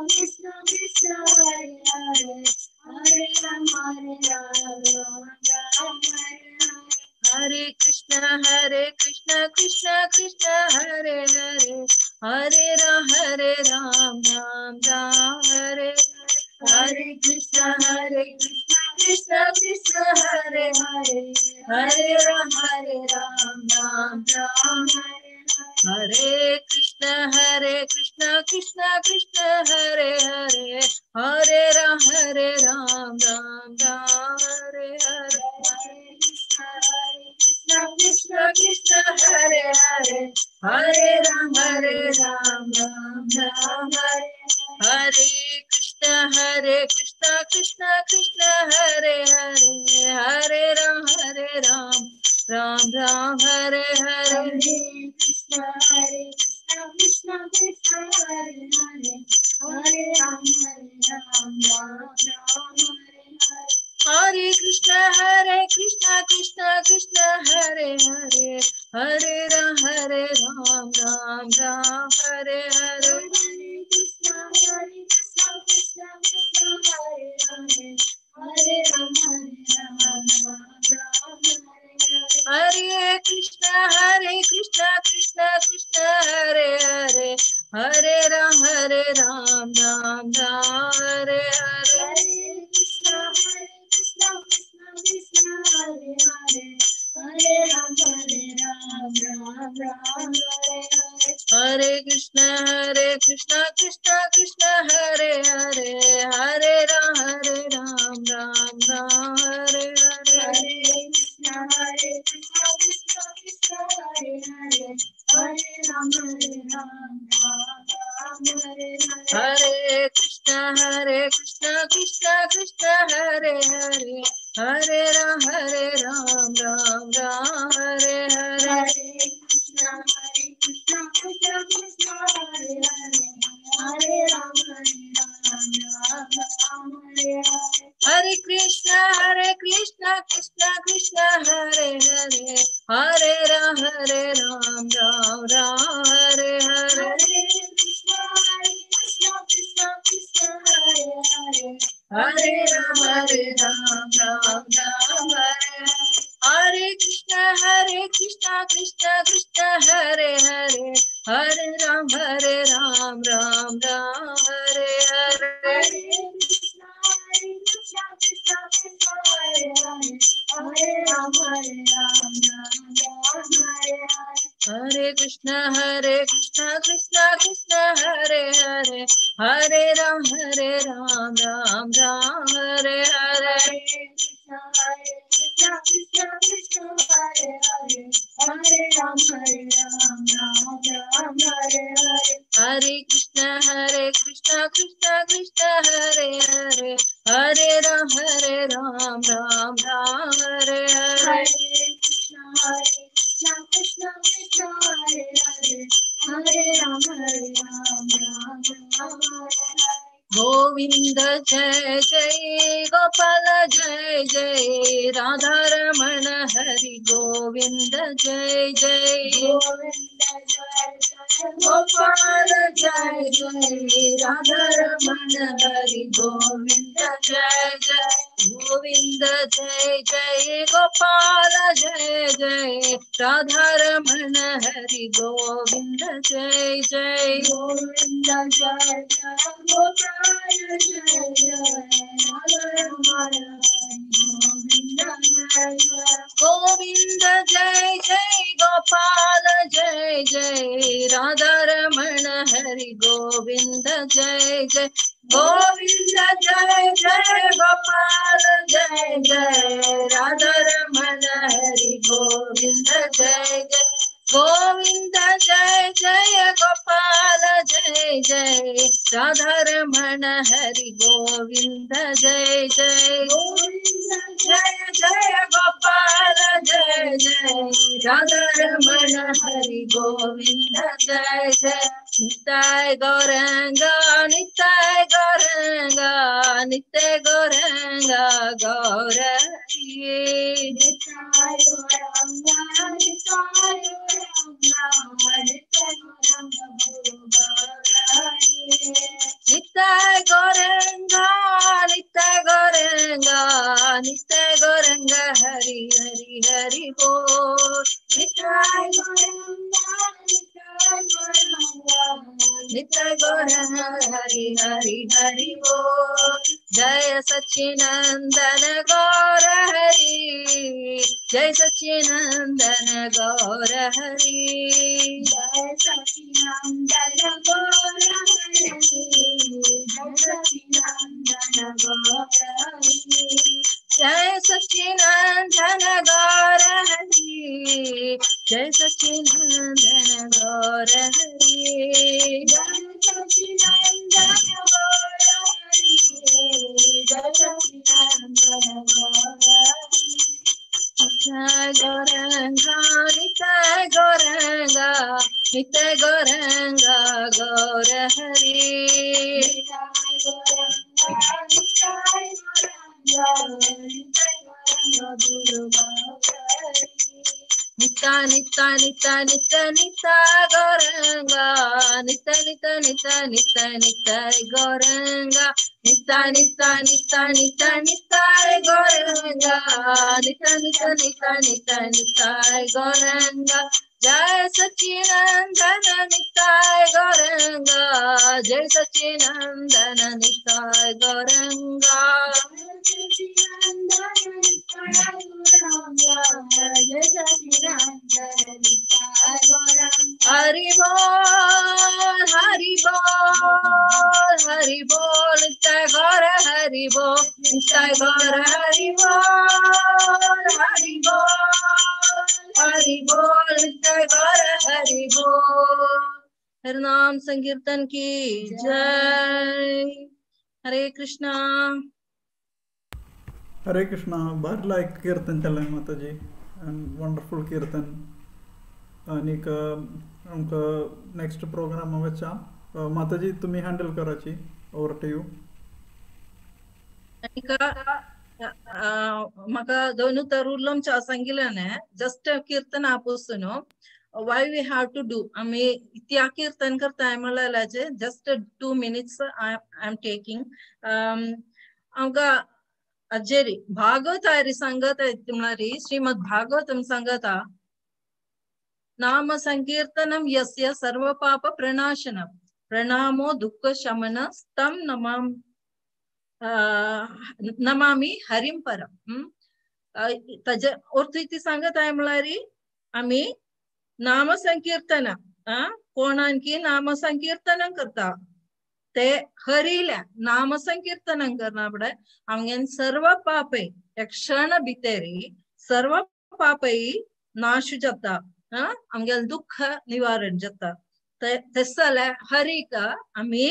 Krishna Krishna Hare Hare Hare Ram Ram Ram Hare Hare। Hare Krishna Krishna Krishna Hare Hare Hare Ram Ram Ram Hare Hare। Hare Krishna Krishna Krishna Hare Hare Hare Ram Ram Ram Hare Hare. Hare Krishna Krishna Krishna Hare Hare Hare Ram Ram Ram Hare Hare। Hare Krishna Krishna Krishna Hare Hare Hare Ram Ram Ram Hare Ram Ram Hare Hare. Hare Krishna Hare Krishna Krishna Krishna Hare Hare, Hare Ram Hare Ram Ram Ram Hare Hare. Hare Krishna Krishna Krishna Hare Hare, Hare Ram Ram Ram Hare Hare. Hare Krishna Krishna Krishna Hare Hare, Hare Ram Ram Ram Hare Hare. Hare Krishna Krishna Krishna Hare Hare, Hare Ram Ram Ram Hare Hare. Hare Krishna Krishna Krishna Hare Hare, Hare Ram Ram Ram Hare Hare. Hare Krishna Krishna Krishna Hare Hare, Hare Ram Ram Ram Hare Hare. Hare Krishna Krishna Krishna Hare Hare, Hare Ram Ram Ram Hare Hare. Hare Krishna Krishna Krishna Hare Hare, Hare Ram Ram Ram Hare Hare. Hare Krishna Krishna Krishna Hare Hare, Hare Ram Ram Ram Hare Hare. Hare Krishna Krishna Krishna Hare Hare, Hare Ram Ram Ram Hare Hare. Hare Krishna Krishna Krishna Hare Hare, Hare Ram Ram Ram Hare Hare. Hare Krishna Krishna Krishna Hare Hare, Hare Ram Ram Ram Hare Hare. Hare Krishna Krishna Krishna Hare Hare, Hare Ram Ram Ram Hare Hare. Hare Krishna Krishna Krishna Hare Hare, Hare Ram Ram Ram Hare Hare. Hare Krishna Krishna Krishna Hare Hare, Hare Ram Ram Ram Hare Hare. Hare Krishna Krishna Krishna Hare Hare, Hare Ram Ram Ram Hare Hare. Hare Krishna Krishna Krishna Hare Hare, Hare Ram Ram Ram Hare Hare. Govind जय जय गोपाल जय जय राधा रमण हरि गोविंद जय जय। गोविंद जय जय गोपाल जय जय राधा रमण हरि गोविंद जय जय। गोविंद जय जय गोपाल जय जय राधा रमण हरि गोविंद जय जय। गोविंद जय जय गोपाल जय जय राधा रमण हरि गोविंद जय जय। गोविंद जय जय गोपाल जय जय राधा रमण हरि गोविंद जय जय। गोविंद जय जय गोपाल जय जय राधा रमण हरि गोविंद जय जय। गोविंद जय जय गोपाल जय जय राधा रमण हरि गोविंद जय जय। गोविंद जय जय गोपाल जय जय राधा रमण हरि गोविंद जय जय। निताय गौरंग निताय गौरंग नित्य गौरंग गौर हरि। निताय गौरंग निताय गौरंग नित्य गौरंग गौर हरि। निताय गौरंग नित्य गौरंग नित्य गौरंग हरि हरि हरि बोल। निताय गौरंग निताय गौरंग नित्य गौरंग हरि हरि हरि बोल। जय सच्चिनंदन गौर हरि जय सच्चिनंदन गौर हरि। जय सच्चिनंदन गौर हरि जय सच्चिनंदन गौर हरि। जय सच्चिनंदन गौर हरि जय सच्चिनंदन गौर हरि। जय सच्चिनंदन गौर हरि जय सच्चिनंदन गौर Hari. Jai Gauranga Nitai Gauranga Nitai Gauranga Gaur Hari. Nita Nita Nita Nita Nita Gauranga Nita Nita Nita Nita Nita Gauranga Nita Nita Nita Nita Nita Gauranga Nita Nita Nita Nita Nita Gauranga Jai Sachinandana Nitai Gauranga Jai Sachinandana Nitai Gauranga Hari Bol Hari Bol Hari Bol Nitai Gaur Hari Bol Nitai Gaur Hari Bol Hari Bol Hari Bol Nitai Gaur Hari Bol. Hari नाम संकीर्तन की जय. हरे कृष्णा. हरे कृष्णा. भारी लायक कीर्तन केलें माताजी एंड वंडरफुल कीर्तन. आनीक आमकां नेक्स्ट प्रोग्राम वचा माताजी तुमी हँडल कराची. Over to you. आनीक म्हाका दोनू तर उलोवच्या सांगिल्लें जस्ट कीर्तन आपुसून why we have to do आमी इत्या कीर्तन करताय म्हणल्यार just 2 minutes I am taking. आमकां अजेरी भागवत आयरी सांगत म्हळ्यार श्रीमद भागवतम सांगता नाम संकीर्तनम यस्य सर्व पाप प्रणाशनम प्रणामो दुःख शमन स्तम नमाम नमामि हरिम परम. ताजे अर्थ इति सांगत आहे म्हळ्यार आमी नाम संकीर्तन कोणांकी नाम संकीर्तन करता ते हरिल्या नाम संकीर्तन करना पडे आमगेन सर्व पापै एक क्षण भितरी सर्व पापै नाश जाता आमगेल दुःख निवारण जाता. तशें जाल्यार हरीक आमी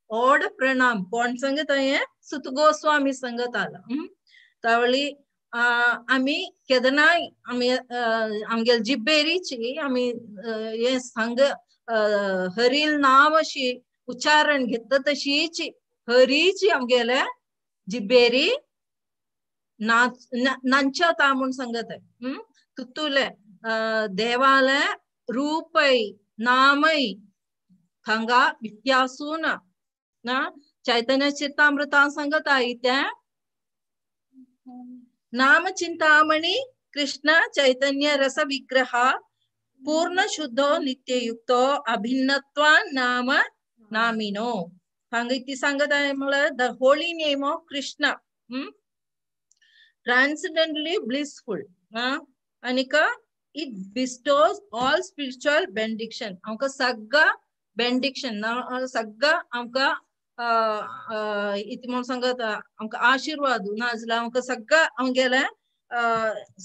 ओड प्रणाम कोण सांगता हें सुत गोस्वामी सांगत आला. तावळी आमी केदनाय आमी आमगेल जिब्बेरीची आमी हें सांग हरील नाम अशी उच्चारण घेतलं तशीच हरीची आमगेले जिब्बेरी नाच नांचता म्हूण सांगत. तुतुले देवाले रूपय नामय थांगा व्यत्यासू ना. चैतन्य चित्तामृता सांगत आई त्या नाम चिंतामणि कृष्ण चैतन्य रस विग्रह पूर्ण शुद्धो नित्ययुक्तो अभिन्नत्वान नाम नामिनो. हांगा ती सांगत आहे म्हळ्यार the holy name of Krishna transcendently blissful आनीक it bestows all spiritual benediction. आमकां सगळं बेंडिक्शन सगळं आमकां इति म्हणून सांगत आमकां आशीर्वाद नाजाल्यार आमकां सगळं आमगेलें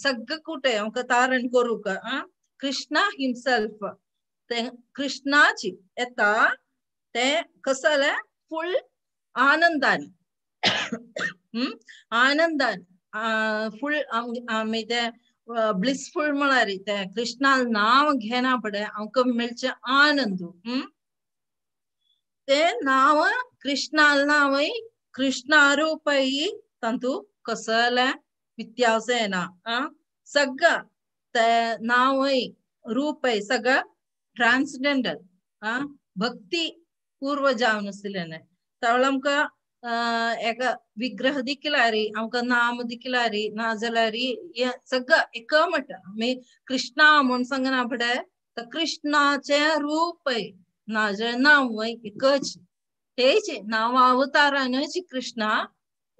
सगळं कुठे आमकां तारण करूंक कृष्णा हिमसेल्फ ते कृष्णाची येता ते कसं जालें फुल आनंदान आनंदान फुल आमी ते ब्लिसफुल म्हळ्यार ते कृष्णा नांव घेना पडे आमकां मेळचें आनंद. ते नांव कृष्णा नांवय कृष्णारूपय तांतू कसलें व्यत्यास येना. सगळं ते नांवय रूपय सगळं ट्रान्सडेंटल भक्ती पूर्व जावन आशिल्लें. तावळ आमकां एका विग्रह दिकलारी आमकां नाम दिकलारी नाजाल्यार हें सगळं एकमट आमी कृष्णा म्हूण सांगना फुडें तर कृष्णाचें रूपय नाजाल्यार नांवय एकच तेच नांव अवतारानच कृष्णा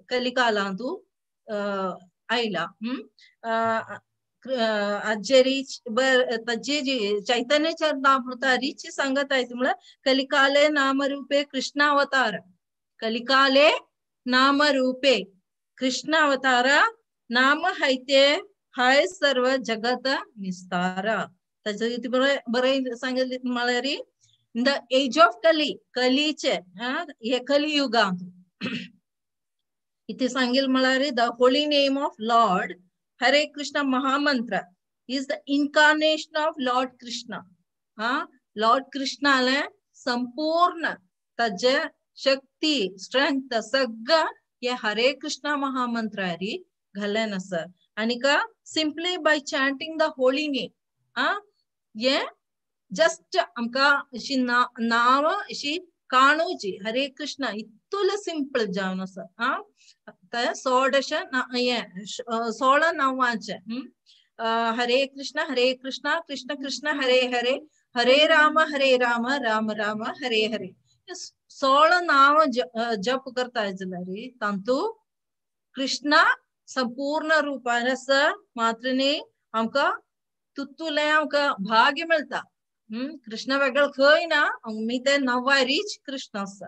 कलिकालांतू आयला. आजेरी ताजे जी चैतन्य चरणामृतारीची सांगत आहे म्हळ्यार कलिकाले नामरूपे कृष्णावतार कलिकाले नामरूपे कृष्णावतार नाम हैते हाय सर्व जगत निस्तार. ताजे बरें सांगितलें म्हळ्यार in the age of Kali कलीचे हे कलियुगांत इथे सांगेल म्हळ्यार the holy name of lord Hare Krishna mahamantra is the incarnation of Lord Krishna. हा लॉर्ड कृष्णाले संपूर्ण ताजे शक्ती स्ट्रेंथ सगळं हे हरे कृष्णा महामंत्रारी घालें आसा. आनी का simply by chanting the holy name हा हे जस्ट आमकां अशी नांव अशी काणूची हरे कृष्णा इतुले सिंपल जावन आसा. हा ते सोडशे हे 16 नांवांचे हरे कृष्णा हरे कृष्णा कृष्ण कृष्ण हरे हरे हरे राम राम राम हरे हरे 16 नाव जप करता जाल्यार तांतू कृष्णा संपूर्ण रूपान आसा मात्र न्ही आमकां तुतुलें आमकां भाग्य मेळटा. कृष्ण वेगळो खंय ना, आमी ते नव्वारीच कृष्ण आसा.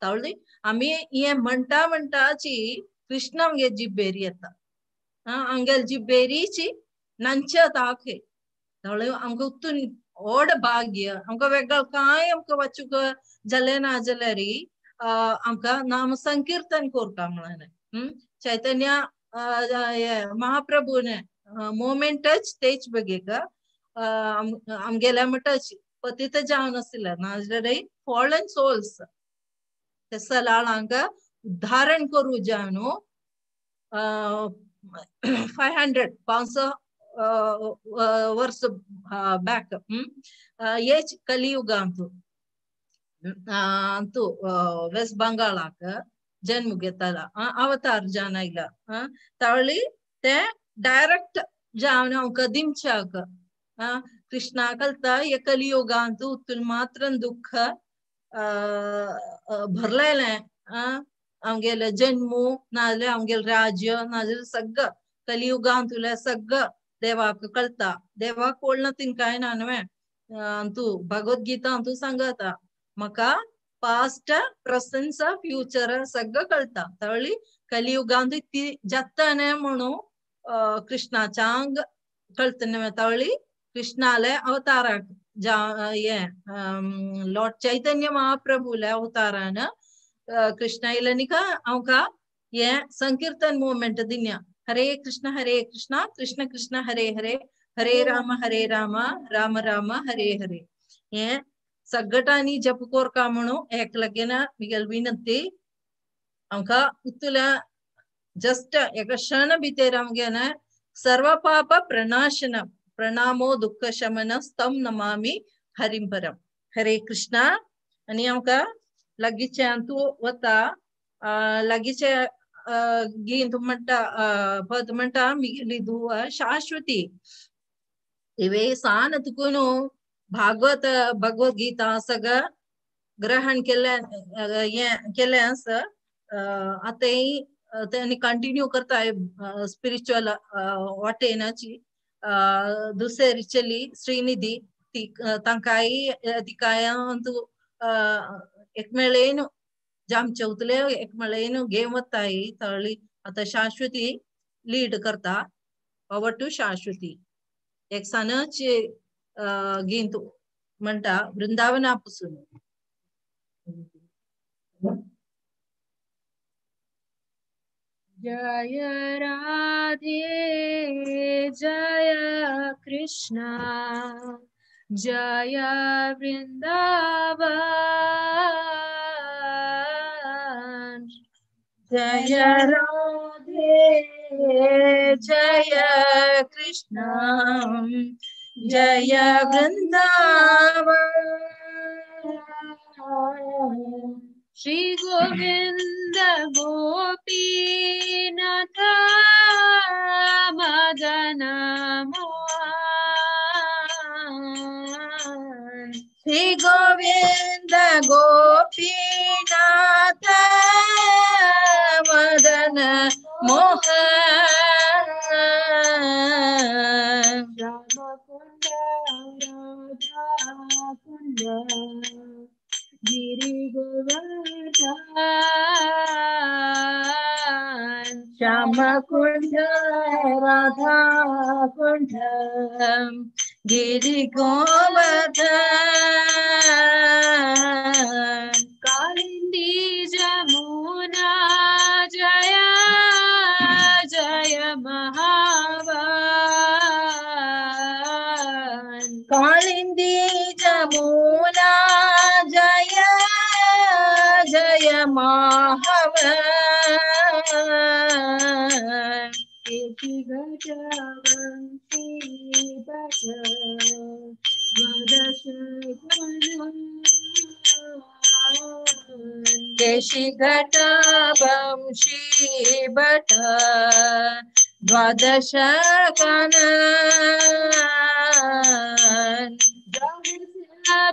तावळी आमी हे म्हणटा म्हणटाची कृष्ण आमगे जिब्बेरी येता, आमगेले जिब्बेरीची नांचता आखे. तावळी आमकां उतून व्हड भाग्य आमकां वेगळो कांय आमकां वाचूंक जालें ना जाल्यार आमकां नाम संकीर्तन करता म्हणलें. चैतन्य महाप्रभूने मोमेंटच तेच बगेक आमगेल्या म्हणटाच पतित जावन आशिल्ले नाजाल्यार फॉलन सोल्स ते सलाळांक उद्धारण करू जावन 500 वर्स बॅक हेच कलियुगांतू अंतू वेस्ट बंगालाक जन्म घेतला अवतार जावन आयला. तावळी ते डायरेक्ट जावन आमकां दिमच्याक कृष्णा कळता हे कलियुगांतू उतून मात्र दुःख भरलेलें आमगेले जन्मू नाजाल्यार आमगेलें राज्य नाजाल्यार सगळं कलियुगांतुलें सगळं देवाक कळता. देवाक कळना तिन कांय ना न्हय. तूं भगवद्गीता तूं सांगता म्हाका पास्ट प्रेझेंट फ्युचर सगळं कळता. तावळी कलियुगांत ती जाता न्हय म्हणून कृष्णाच्या अंग कळता न्हय. तावळी कृष्णाले अवताराक हे लॉर्ड चैतन्य महाप्रभूले अवतारान कृष्ण आयले न्ही का आमकां हे संकीर्तन मुवमेंट दिन्या हरे कृष्ण कृष्ण कृष्ण हरे हरे हरे राम राम राम हरे हरे. हे सगळ्यांनी जप कोरका म्हणून एक लगेन मिगेल विनंती. आमकां उतुल्या जस्ट एका क्षण भितर आमगेन सर्व पाप प्रणाशन प्रणामो दुःख शमन स्तम नमामि हरिं परम. हरे कृष्णा. आनी आमकां लागींचे तूं वता लागींचे गीत म्हणटा पद म्हणटा मिगेली धुव शाश्वती तिवे सान तुकून भागवत भगवद्गीता सगळं ग्रहण केलें केलें आसा. आतांय तेणी कंटिन्यू करताय स्पिरिच्युअल वाटेनाची. दुसरी चली श्रीनिधी ती तांकांय तिकाय तूं एकमेळेन जामचे उतले एकमेळेन घेवन वताय. तळी आतां शाश्वती लीड करता. पॉवर टू शाश्वती. एक सानच गीत म्हणटा वृंदावना पसून. जय राधे जय कृष्णा जय वृंदावन जय राधे जय कृष्णा जय वृंदावन. श्री गोविंद गोपीनाथ मदन मोहन. श्री गोविंद गोपीनाथ मदन मोहन. राम कुंड राधा कुंड गिरि गोवर्धन. श्याम कुंड राधा कुंड गिरि गोवर्धन. कालिंदी जमुना जय जय महादेव. घट वंशी भट द्वादश केशी घट वंशी भट द्वादश कण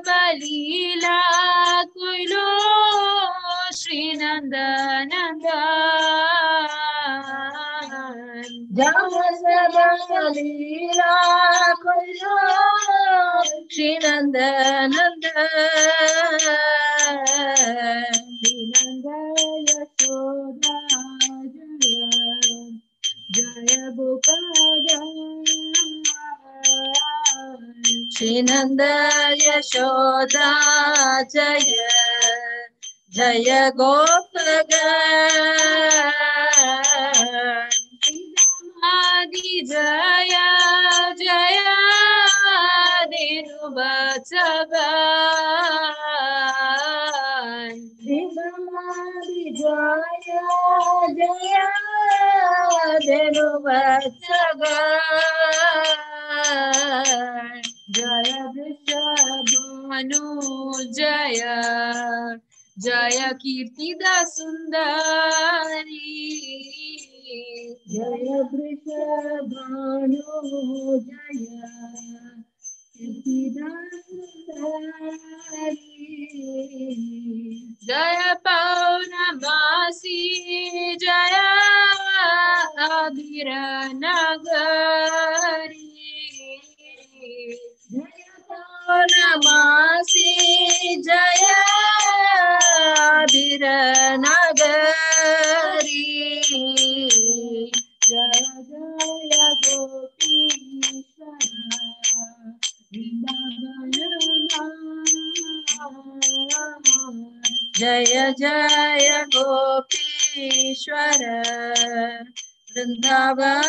बलीला कोयलो श्रीनंदनंदन लीला कोयलो श्रीनंदनंदन श्रीनंद यशोदा जय जय गोपाल श्रीनंद यशोदा जय जय गोपग आदि जय जय दिनुबचगान आदि जय जय दिनुबचगान जय वृषभानु जय जय कीर्तिदा सुंदरी जय वृषभानु जय कीर्तिदा सुंदरी जय पौर्णमासी जय अबीर नगरी जय पौर्णमासी जय अबीर नगरी जय जय गोपीश्वर वृंदावन जय जय गोपीश्वर वृंदावन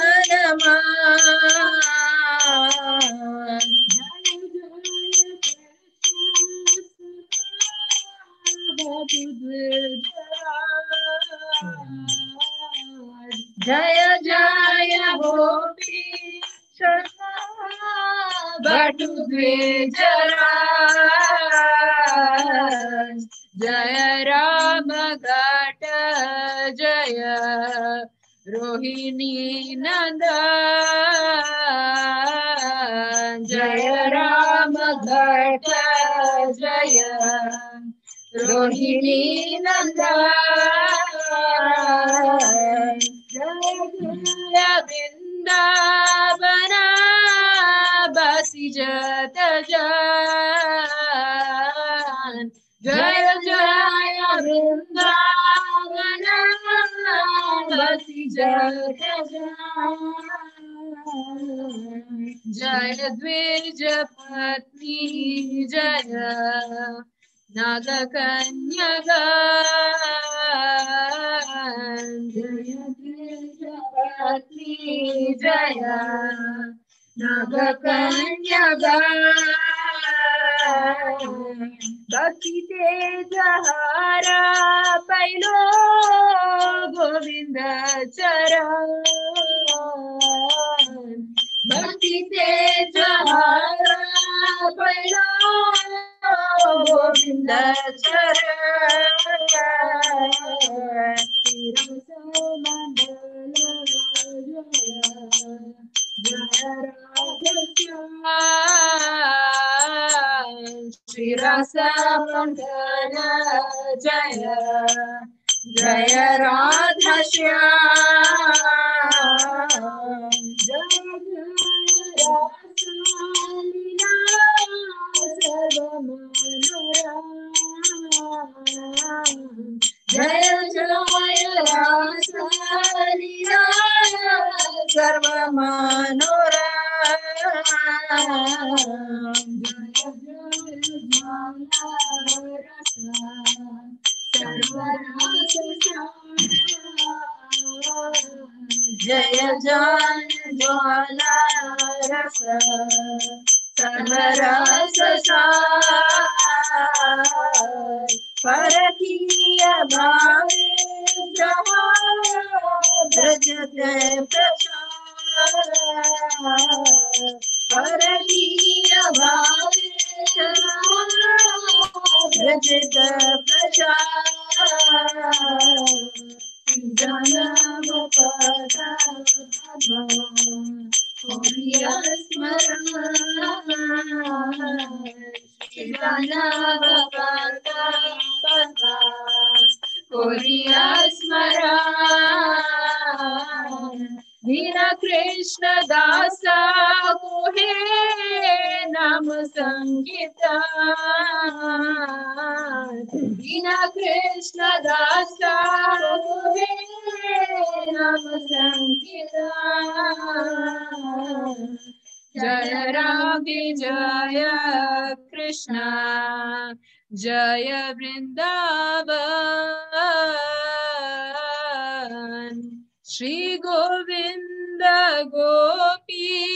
जय जय गोपीश्वर बटुद्विजराज जय राम घाट जय रोहिणी नंदन जय राम घाट जय रोहिणी नंदन जय जय वृंदावन बसी जत जान जय जय वृंदावन बसी जत जान जय द्विज पत्नी जय नागकन्यगा जय द्विज पत्नी जय नागकन्यगा भक्ति तेजहारा पैलो गोविंद चरण भक्ति तेजहारा पैलो गोविंद चरण श्री रस मंडल जय जय राधा श्याम जय जय रासलीला सर्व मनोरम जय जय रासलीला सर्व मनोरम जय जय ज्वाला रस सर्वरस जय जय ज्वाला रस सर्वरस सार परकीय भावे जहाँ ब्रजते प्रचार। परकीय भावे व्रजत प्रजा जनम पद स्मरण जनम पद स्मरण दीन कृष्ण दासा कोहे नाम संगीता दीन कृष्ण दासा कोहे नाम संगीता जय राधे जय कृष्ण जय Vrindavan Shri Govind Gopinath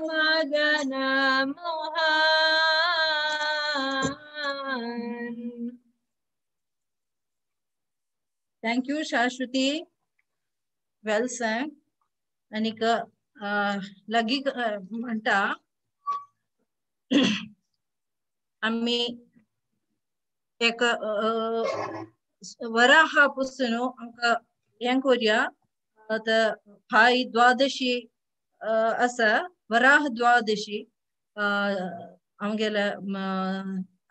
Madan Mohan. Thank you Shashwati, well sang. आनीक लागी म्हणटा आमी एक वराहा पुसून आमकां हें करुया. आतां फाय द्वादशी आसा, वराह द्वादशी. आमगेले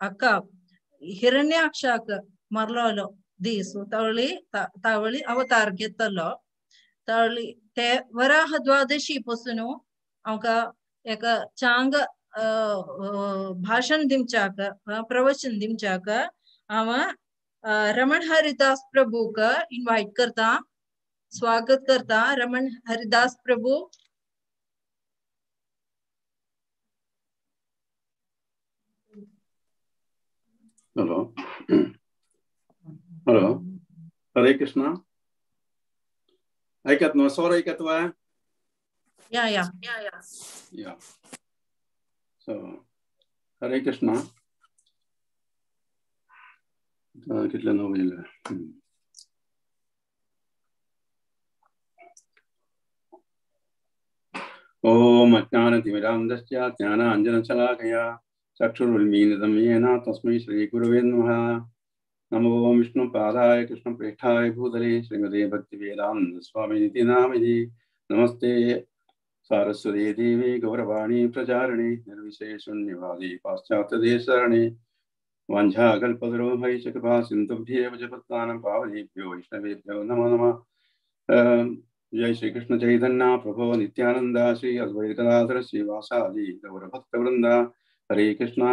अक्का हिरण्याक्षाक मारलोलो दीस, तावळी तावळी अवतार घेतलो. तावळी ते वराह द्वादशी पसून आमकां एक चांग भाशण दिवच्याक, प्रवचन दिवच्याक हांव रमण हरिदास प्रभूक इन्वायट करता, स्वागत करता. रमण हरिदास प्रभू. हॅलो हॅलो, हरे कृष्णा. ऐकत न्हू स्वर ऐकत वा? या या या. सो हरे कृष्णा. कितले णव येयले. ओम अज्ञानतिमिरान्धस्य ज्ञानाञ्जनशलाकया चक्षुरुन्मीलितं येन तस्मै श्रीगुरवे नमः. नमो विष्णुपादाय कृष्णप्रेष्ठाय भूतले श्रीमते भक्तिवेदान्त स्वामिनिति नामिनि. नमस्ते सारस्वती देवी गौरवाणी प्रचारिणे निर्विशेषशून्यवादी पाश्चात्यदेशरणे वाञ्छाकल्पतरुभ्यश्च कृपा सिन्धुभ्येव च पतितानां पावनेभ्यो वैष्णवेभ्यो नमो नमः. जय श्री कृष्ण चैतन्य प्रभो नित्यानंद श्री अद्वैत गदाधर श्रीवासादि गौरभक्तवृंद. हरे कृष्णा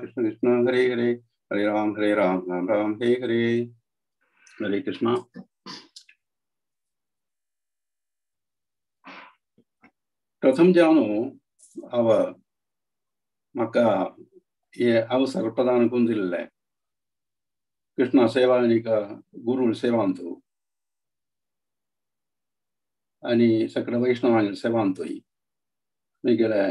कृष्ण कृष्ण हरे हरे, हरे राम राम राम हरे हरे. हरे कृष्णा. प्रथम जानो हांव म्हाका हे अवसर प्रदान करून दिल्ले कृष्णा सेवा आनी गुरू सेवांतू आनी सगळे वैष्णवांच्या सेवांतूय वेगळे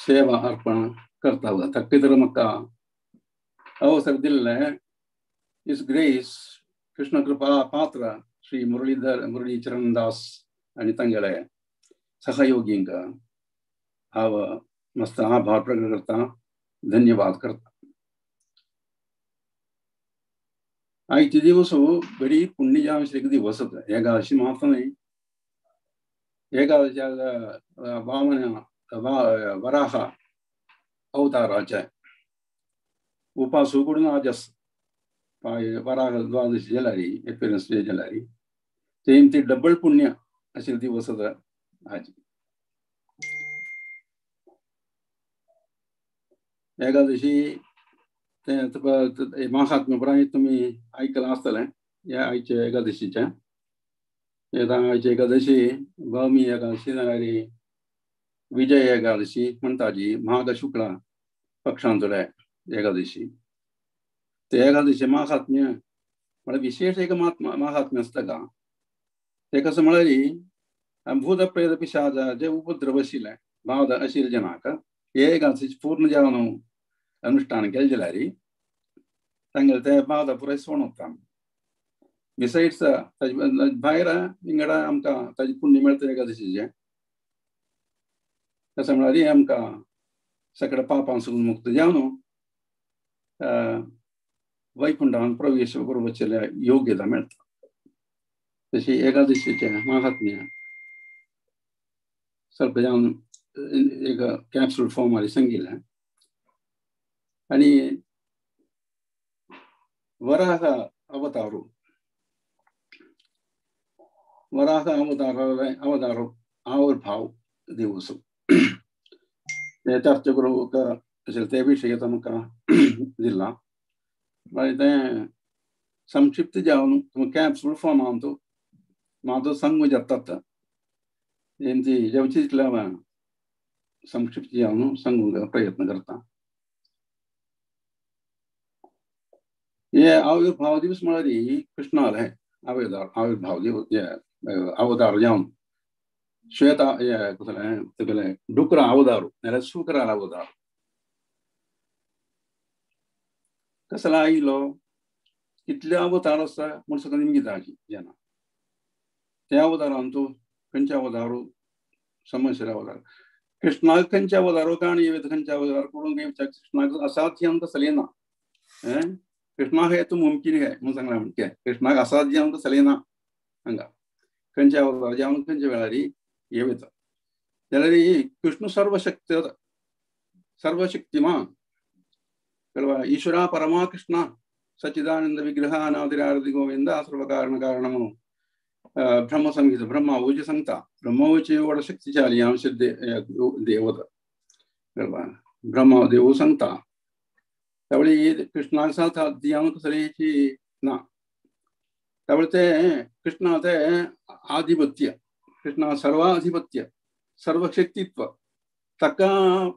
सेवा अर्पण करता. ताका तर म्हाका अवसर दिल्ले his grace Krishna कृपा पात्र श्री मुरलीधर मुरली चरणदास आनी तांगेले सहयोगींक हांव मस्त आभार प्रकट करता, धन्यवाद करता. आयचे दिवस बरी पुण्य दिवस एकादशी मात्र न्हय, एकादशी वामन वराह अवताराचे उपास करून आज वराह द्वादशी जाल्यार एपिरन्स डे जाल्यार ते ती डबल पुण्य अशे दिवस आज. एकादशी ते महात्म्य उपरांत तुमी आयकलां आसतलें ह्या आयचे एकादशीचें. आयची एकादशी भौमी एकादशी नाल्यार विजय एकादशी म्हणटा जी माघ शुक्ला पक्षांतले एकादशी. ते एकादशी महात्म्य म्हळ्यार विशेष एक महात्म्य आसता का ते कसं म्हळ्यार भूत प्रेत पिशाच जे उपद्रव आशिल्ले बाध आशिल्ले जनाक हे एकादशी पूर्ण जावन अनुष्ठान केलें जाल्यार तांगेले ते बाधा पुराय सोण वता. बिसायड्स ताजे भायर विंगडा आमकां ताजें पुण्य मेळटा एकादशीचें. तशें म्हळ्यार आमकां सगळ्या पापांसून मुक्त जावन वैकुंठान प्रवेश करपाचें योग्यता मेळटा. तशी एकादशीचें महात्म्य ಸ್ವಲ್ಪ जावन एक कॅप्सूल फॉर्मार सांगिल्लें. आनी वराह अवतारू, वराह अवतार अवतार आविर्भाव दिवस ते चर्चा करूंक अशें ते विशय आमकां दिला. मागीर तें संक्षिप्त जावन कॅप्सूल फॉर्मांत म्हाजो सांगू जातात तेंची जेवची तितलें संक्षिप्त जावन सांगूंक प्रयत्न करता. हे आविर्भाव दिवस म्हळ्यार कृष्णाले आविर्भाव दिवस, अवतार जावन श्वेता कसलें तुगेलें डुकरा अवतार नाल्यार सुकरा अवतार कसलो आयलो, कितले अवतार आसा म्हूण सगळें निमगिता जेन्ना त्या अवतारान तूं खंयच्या अवतारू समस्या अवतार कृष्णाक खंयच्या अवतारू काणी खंयच्या अवतार करूंक कृष्णाक असाध्य आमकां चलयना. कृष्णाक हे तूं मुमकीन हे म्हूण सांगलां म्हणजे कृष्णाक असाध्य आमकां चलयना. हांगा खंयच्या अवतार जावन खंयच्या वेळार येता जाल्यार कृष्ण सर्वशक्त सर्वशक्तिमान कळवा ईश्वरा परमा कृष्ण सच्चिदानंद विग्रह अनादिरारதி गोविंद सर्वकारण कारणము ब्रह्म संहिता ब्रह्म ऊज सांगता. ब्रह्म ऊज शक्तिशाली अंश देवत कळवा ब्रह्म देव सांगता. त्यावेळी कृष्णाक साध्य कसलीची ना. त्यावेळी ते कृष्णा ते आधिपत्य, कृष्णा सर्वाधिपत्य सर्वशक्तित्व ताका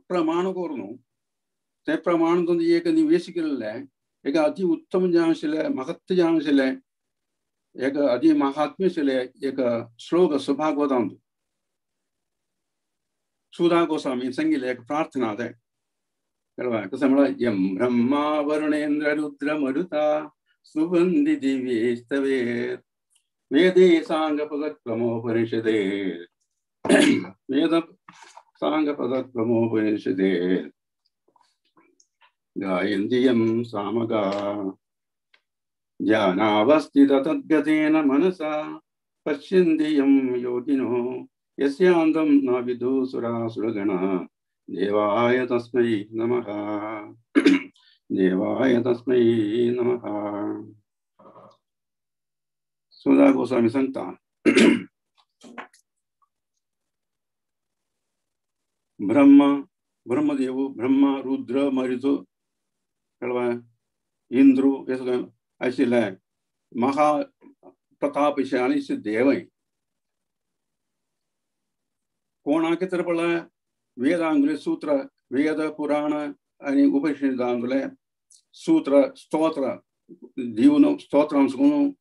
प्रमाण करून ते प्रमाण एक निवेश केल्लें एक अति उत्तम जावन आशिल्लें, महत्व जावन आशिल्लें, एक अति महात्म्य आशिल्लें एक श्लोक आसा भागवतांत. सुधा गोस्वामी सांगिल्लें एक प्रार्थना तें कळवा कशें म्हळ्यार यम ब्रह्मा वरुणेंद्र रुद्र मरुता सुगंधी दिव्येस्तवे वेदे सांगपदक्रमोपनिषदे वेद सांगपदक्रमोपनिषदे गायन्ति यं सामगा ध्यानावस्थित तद्गतेन मनसा पश्यन्ति यं योगिनो यस्यान्तं न विदुः सुरासुरगणा देवाय तस्मै नमः देवाय तस्मै नमः. सुधा गोस्वामी सांगता ब्रह्मा ब्रह्मदेव ब्रह्मा रुद्र मरुत कळवा इंद्र हे सगळें आशिल्लें महा प्रतापशाली देव. कोणाक तर पळय वेदांगुले सूत्र वेद पुराण आनी उपनिषदांगुले सूत्र स्तोत्र दिवन स्तोत्रां करून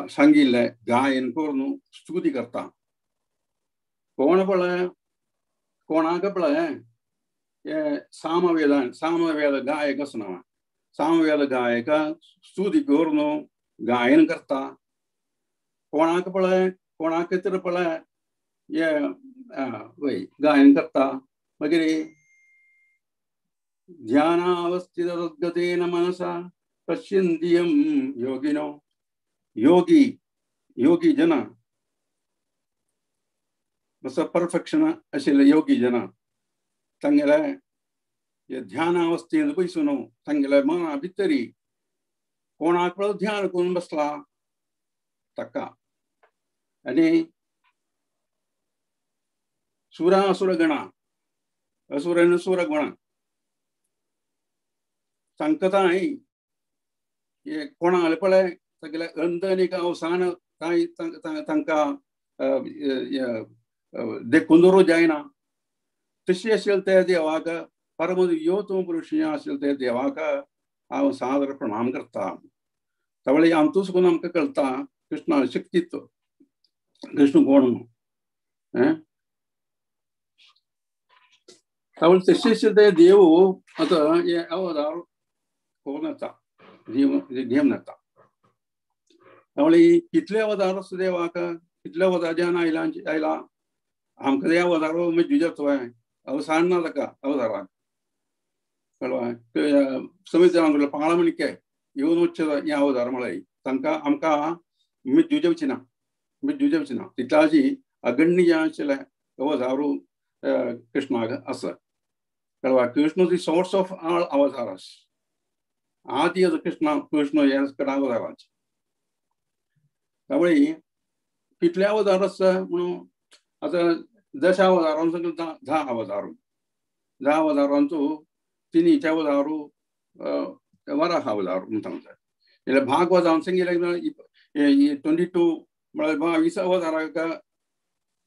सांगिल्लें गायन करून स्तुती करता. कोण पळय कोणाक पळय हे सामवेदान सामवेद गायक आसना सामवेद गायक स्तुती करून गायन करता. कोणाक पळय कोणाक तर पळय हे वय गायन करता. मागीर ध्यानावस्थित तद्गतेन मनसा पश्यन्ति यं योगिनो योगी योगी जन बस परफेक्शन आशिल्ले योगी जन तांगेले ध्यानावस्थेंत बसून तांगेले मना भितरी कोणाक पळय ध्यान करून बसला ताका. आनी सुरासुरगणा असुर आनी सुरगणा तांकां हे कोणाक पळय सगळे अंतनिक अवसान कांय तांकां देखून दवरूं जायना. तशी आशिल्ले ते देवाक परम यो तूं पुरुश आशिल्ले ते देवाक हांव सादर प्रणाम करता. त्यावेळी आमतूच करून आमकां कळटा कृष्णा शक्तित्व कृष्ण कोण म्हणून. त्यावेळी तशी आशिल्ले ते देव आतां हे अवतार कोण येता घेवन येता. त्यामुळे कितले अवतार आसा देवाक कितले अवतार ज्यान आयला आयला आमकां त्या अवतारो जुजत अवसान ना ताका अवताराक कळ्ळें समित्रान पाळा म्हणके येवन वचचे हे अवतार म्हळ्यार तांकां आमकां जुजवची ना जुजवची ना तितल्याची अगण्य जें आशिल्लें अवतारू कृष्णाक आसा कळ्ळें. Krishna the source of all avatars आदी कृष्ण कृष्ण हे अवताराचे. त्यामुळे कितले अवतार आसा म्हणून आतां दशा अवतारांचो सगळे 10 अवतार 10 अवतारांचो तिनीचे अवतारू वराह अवतार म्हणून सांगता. जाल्यार भागवतान सांगिल्लें 22 म्हळ्यार 22 अवताराक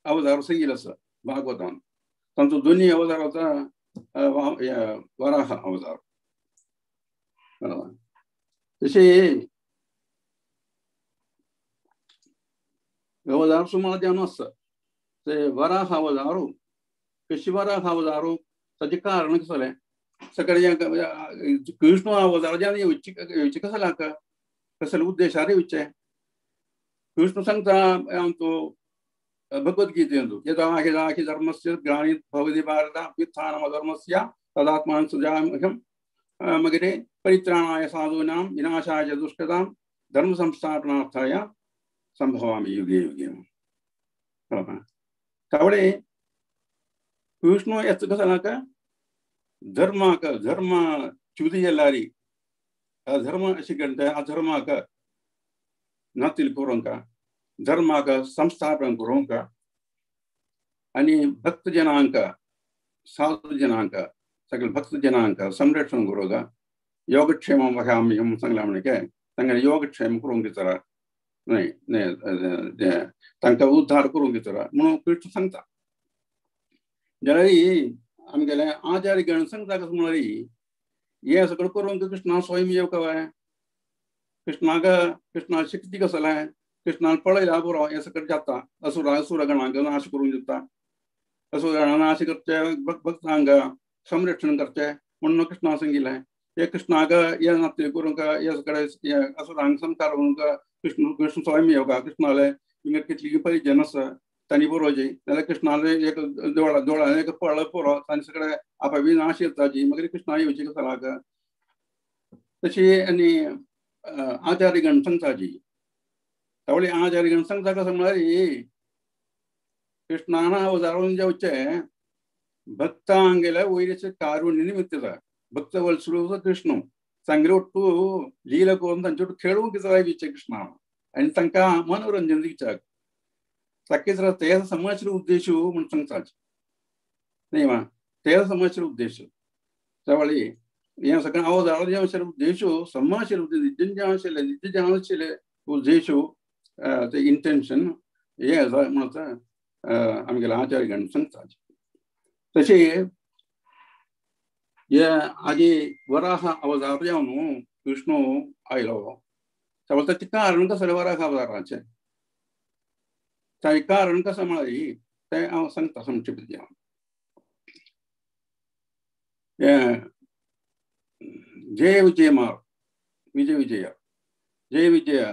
अवतार सांगिल्लो आसा भागवतान. तांचो दोनी अवताराचा वराह अवतार. तशें अवतार सुमार ध्यान आसा ते वराह अवतारू कशी वराह अवतारू ताचें कारण कशें जालें सगळें कृष्ण अवतार ज्यान येवचे येवचे कशें जालें कसले उद्देशार येवचे. कृष्ण सांगता आमचो भगवद्गीतेंतु यदा हि हि धर्मस्य ग्लानिर् भवति भारत अभ्युत्थानम् अधर्मस्य तदात्मानं सृजाम्यहम् मागीर परित्राणाय साधूनां विनाशाय च दुष्कृतां धर्म संस्थापनार्थाय संभवामि युगे युगे. त्यामुळे कृष्ण याचं कसं ना का धर्माक धर्म च्युती जाल्यार अधर्म अशी करता अधर्माक नातील करूंक धर्माक संस्थापन करूंक आनी भक्तजनांक साधुजनांक सगळे भक्तजनांक संरक्षण करूंक योगक्षेम वहाम्यहम सांगलां म्हणके तांकां योगक्षेम करूंक दितला न्हय न्हय तांकां उद्धार करूंक दितला म्हणून कृष्ण सांगता. जाल्यार आमगेले आचार्य गण सांगता कसं म्हळ्यार हें सगळें करूंक कृष्णा स्वयं येवंक काय कृष्णाक कृष्णा शक्ती कसलें कृष्णान पळयला बरो हें सगळें जाता असुरा असुरगणांक नाश करूंक दिता असुरगणां नाश करचे भक्तांक संरक्षण करचें म्हणून कृष्णा सांगिल्लें. हे कृष्णाक हे नाते करूंक हे सगळें असुरांक संकार करूंक कृष्ण कृष्ण स्वयं येवका कृष्णाले हिंगा कितली परिजन आसा तांणी बरोवची जाल्यार कृष्णाले एक दोळा दोळ्यान एक पळ्ळो पुरो तांणी सगळें आपा नाश येताची मागीर कृष्णा येवची कसलाक तशी आनी आचार्यगण सांगताची. त्यामुळे आचार्यगण सांगता कसं म्हळ्यार कृष्णान अवतारून जेवचे भक्तांगेले वयरचे कारुण्य निमित्त भक्त वत्सलू कृष्ण तांगेले ಒಟ್ಟು ಲೀಲ करून तांचे ಒಟ್ಟು खेळूंक जाय विचे कृष्णा आनी तांकां मनोरंजन दिवच्याक ताकेच ते समाजचे उद्देश म्हूण सांगताच न्ही मा ते समाजचे उद्देश. त्यावेळी हें सगळें अवतार जे आशिल्ले उद्देश समाजचे उद्देश जे आशिल्ले जे आशिल्ले उद्देश ते इंटेन्शन हें आसा म्हणून आमगेले आचार्यगण सांगतात. तशें हे आजी वराह अवतार जावन कृष्ण आयलो त्यावेळी ताचें कारण कसलें वराह अवताराचें ताचें कारण कसं म्हळ्यार तें हांव सांगता संक्षिप्त. जय विजय मार विजय विजय जय विजय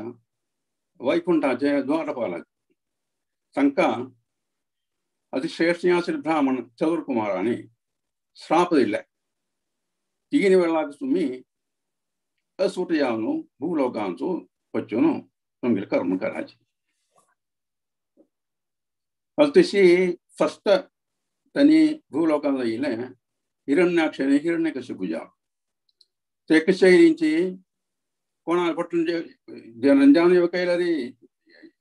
वैकुंठाचे द्वारपालक तांकां अतिश्रेष्ठ आशिल्ले ब्राह्मण चतुर्कुमारांनी श्राप दिले तीन वेळाक तुमी असुर जावन भूलोकांचो वचून तुमगेलें कर्म करायचें. तशी फस्ट तांणी भूलोकांत येयलें हिरण्याक्ष आनी हिरण्यकशिपूजा ते कशेंची कोणा पट्टून जनंजान केल्यार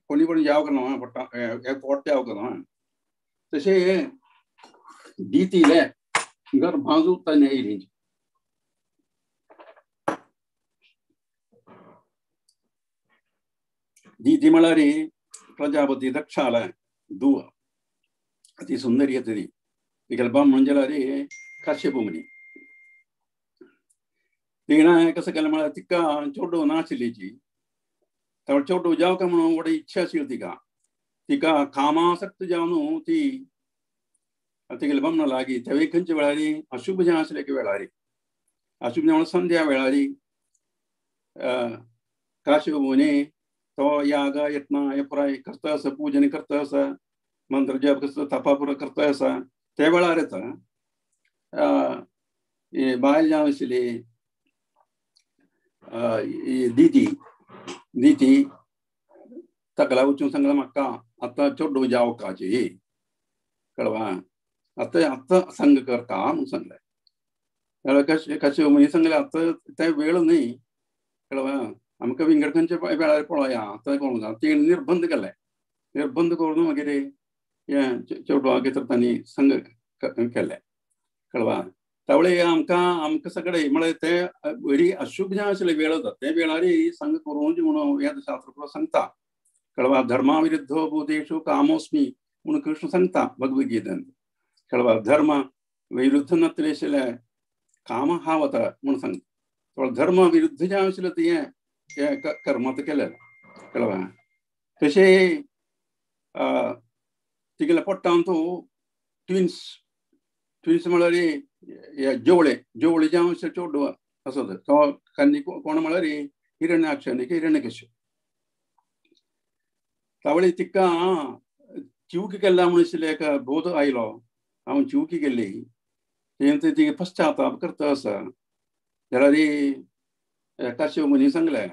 कोणी पण जावंक ना पट्टा पोट जावंक ना तशें दितीले गर्भाजू तांणी येयली. दिती म्हळ्यार प्रजापती दक्षाले दुव अति सुंदरी तरी तिगेले बामण जाल्यार काश्यप मुनी तिणें कसं केलें म्हळ्यार तिका चेडूं नाशिल्लीची त्यामुळे चेडूं जावं काय म्हणून व्हड इच्छा आशिल्ली तिका तिका कामासक्त जावन ती तिगेले बामणा लागीं तेवूय खंयच्या वेळार अशुभ जें आशिल्लें एका वेळार अशुभ म्हणल्यार संध्या वेळार काश्यप मुनी तो याग यत्न हे पुराय करता आसा, पूजन करता आसा, मंत्र जप करता, तपा पुरो करता आसा. ते वेळार येता बायल जावन आशिल्ली दिती, दिती ताका वचून सांगलें म्हाका आतां चेडूं जावकाची कळवा, आतां आतां संग करता म्हणून सांगलें. जाल्यार कशें कशें म्हणजे सांगलें आतां ते वेळ न्हय कळवा, आमकां विंगड खंयच्या वेळार पळोवया आतां कळूंक ना. तेणी निर्बंध केले, निर्बंध करून मागीर हें चेडवाक तर तांणी संग केलें कळवा. त्यावेळी आमकां आमकां सगळे म्हळ्यार ते बरी अशुभ जें आशिल्लें वेळ जाता ते वेळार संग करूंक म्हणून वेद शास्त्र सांगता कळवा. धर्मा विरुद्ध भूतेषु कामोस्मी म्हणून कृष्ण सांगता भगवद्गीतेन कळवा. धर्म विरुद्ध नासलें आशिल्लें काम हा वता म्हणून सांगता. धर्म विरुद्ध जें आशिल्लें तें कर्म केलें कळवा. तशें तिगेल्या पोट्टान तूं ट्विन्स, ट्विन्स म्हळ्यार जेवळे, जेवळे जें आशिल्लें चेडूं आसत तो आनी कोण म्हळ्यार हिरण्याक्ष आनी हिरण्यकश्यप. तावळी तिका चिवकी केल्ला म्हणून आशिल्लें एक बोध आयलो, हांव चिवकी केल्ली तें ती पश्चाताप करता आसा. जाल्यार कश्यप मुनी सांगलें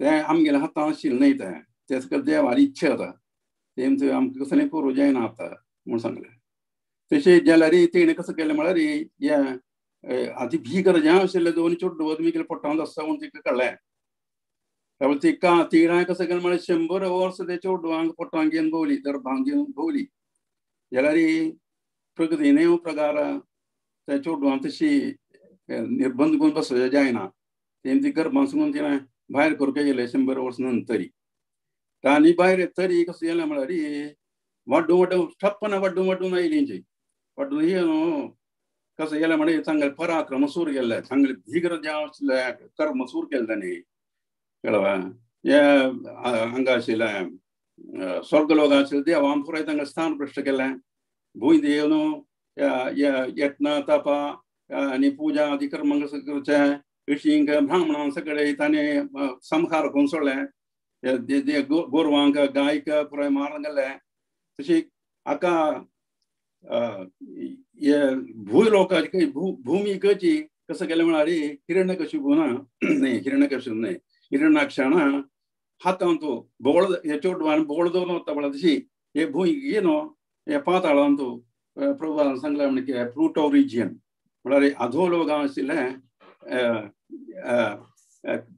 तें आमगेल्या हातान आशिल्लें न्हय, तें तें सगळें देवाली इच्छा आतां तें आमकां कसलें करूं जायना आतां म्हूण सांगलें. तशें जाल्यार तेणें कसो केलें म्हळ्यार हें आदी भीकर जें आशिल्लें दोन चेडूं तुमी केलें पोटांत आसता म्हूण तिका कळ्ळें. त्यामुळे तिका तिणें कसो केलें म्हळ्यार 100 वर्स ते चेडवांक पोटांत घेवन भोंवली, गर्भांत घेवन भोंवली. जाल्यार प्रकृतीने प्रकार त्या चेडवांक तशी निर्बंध करून बसोवचें जायना, तें ती गर्भांत तिणें भायर करूंक गेलें 100 वर्स नंतरी. आनी भायर तरी कसं गेलें म्हळ्यार वाड्डून वाड्डून ठप्पन वाड्डून वाड्डून आयली वाड्डून हे कसं गेलें म्हळ्यार चांगले पराक्रम सूर गेल्ले, चांगले भीकर जें आशिल्लें कर्म सूर केलें तांणी कळवा. हे हांगा आशिल्लें स्वर्ग लोक आशिल्लें देवान पुराय तांकां स्थान भ्रश्ट केलें. भूंय येवन यत्न तपा आनी पुजा आदी कर्म कसं करचें ऋषींक ब्राह्मणांक सगळे ताणें संहार करून सोडलें, गोरवांक गायक पुराय मारून गेले. तशी हाका भूंय लोकांची भुमी कची कसं केलें म्हळ्यार हिरण्यकशिपू ना न्हय, हिरण्यकशिपू न्हय, हिरण्याक्षान हातांत बोळ चेडवान बोळ दवरून वता म्हळ्यार तशी हे भूंय न्हू हे पाताळांत प्रभुपादान सांगलें म्हणजे प्लुटो रिजियन म्हळ्यार अधोलोक आशिल्लें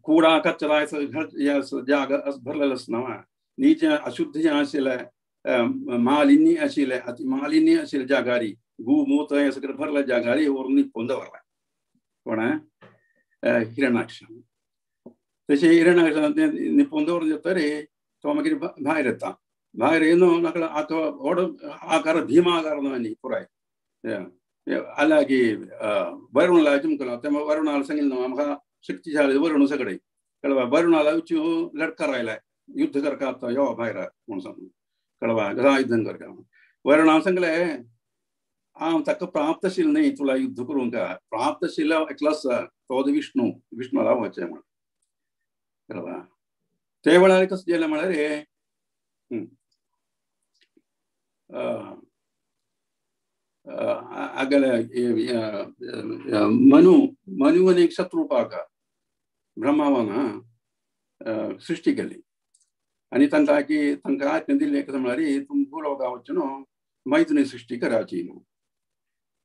कुडा कचरा जाग भरलेलो आसना, नीच अशुद्ध जें आशिल्लें मालिन्य आशिल्लें अति मालिन्य आशिल्लें जागारी गू मूत हें सगळें भरलें जागारी व्हरून निपून दवरलें कोणें हिरण्याक्ष. तशें हिरण्याक्ष तें निपून दवरून तरी तो मागीर भायर येता, भायर येवन नाका आतां व्हड आकार भीमाकार न्हय न्ही पुराय आल्या की वरुणाला तुमकां ते वरुणाला सांगिल्लें न्हू आमकां शक्तिशाली वरुण सगळे कळवा. वरुणाला वचून लडकार आयलाय युद्ध करका आतां यो भायर म्हूण सांगून कळवा कसा युद्ध करका. वरुणान सांगलें हांव ताका प्राप्त आशिल्लें न्हय तुला युद्ध करूंक, प्राप्त आशिल्लो एकलोच तो विष्णू, विष्णुला वचें म्हण कळवा. ते वेळार कसं जालें म्हळ्यार हे आगले मनु, मनु आनी एक शत्रुपाक ब्रह्मावान सृश्टी केली आनी तांकां की तांकां आज्ञा दिल्ली कसं म्हळ्यार तुमी भूलोका वचून मैथुनी सृश्टी कराची न्हू.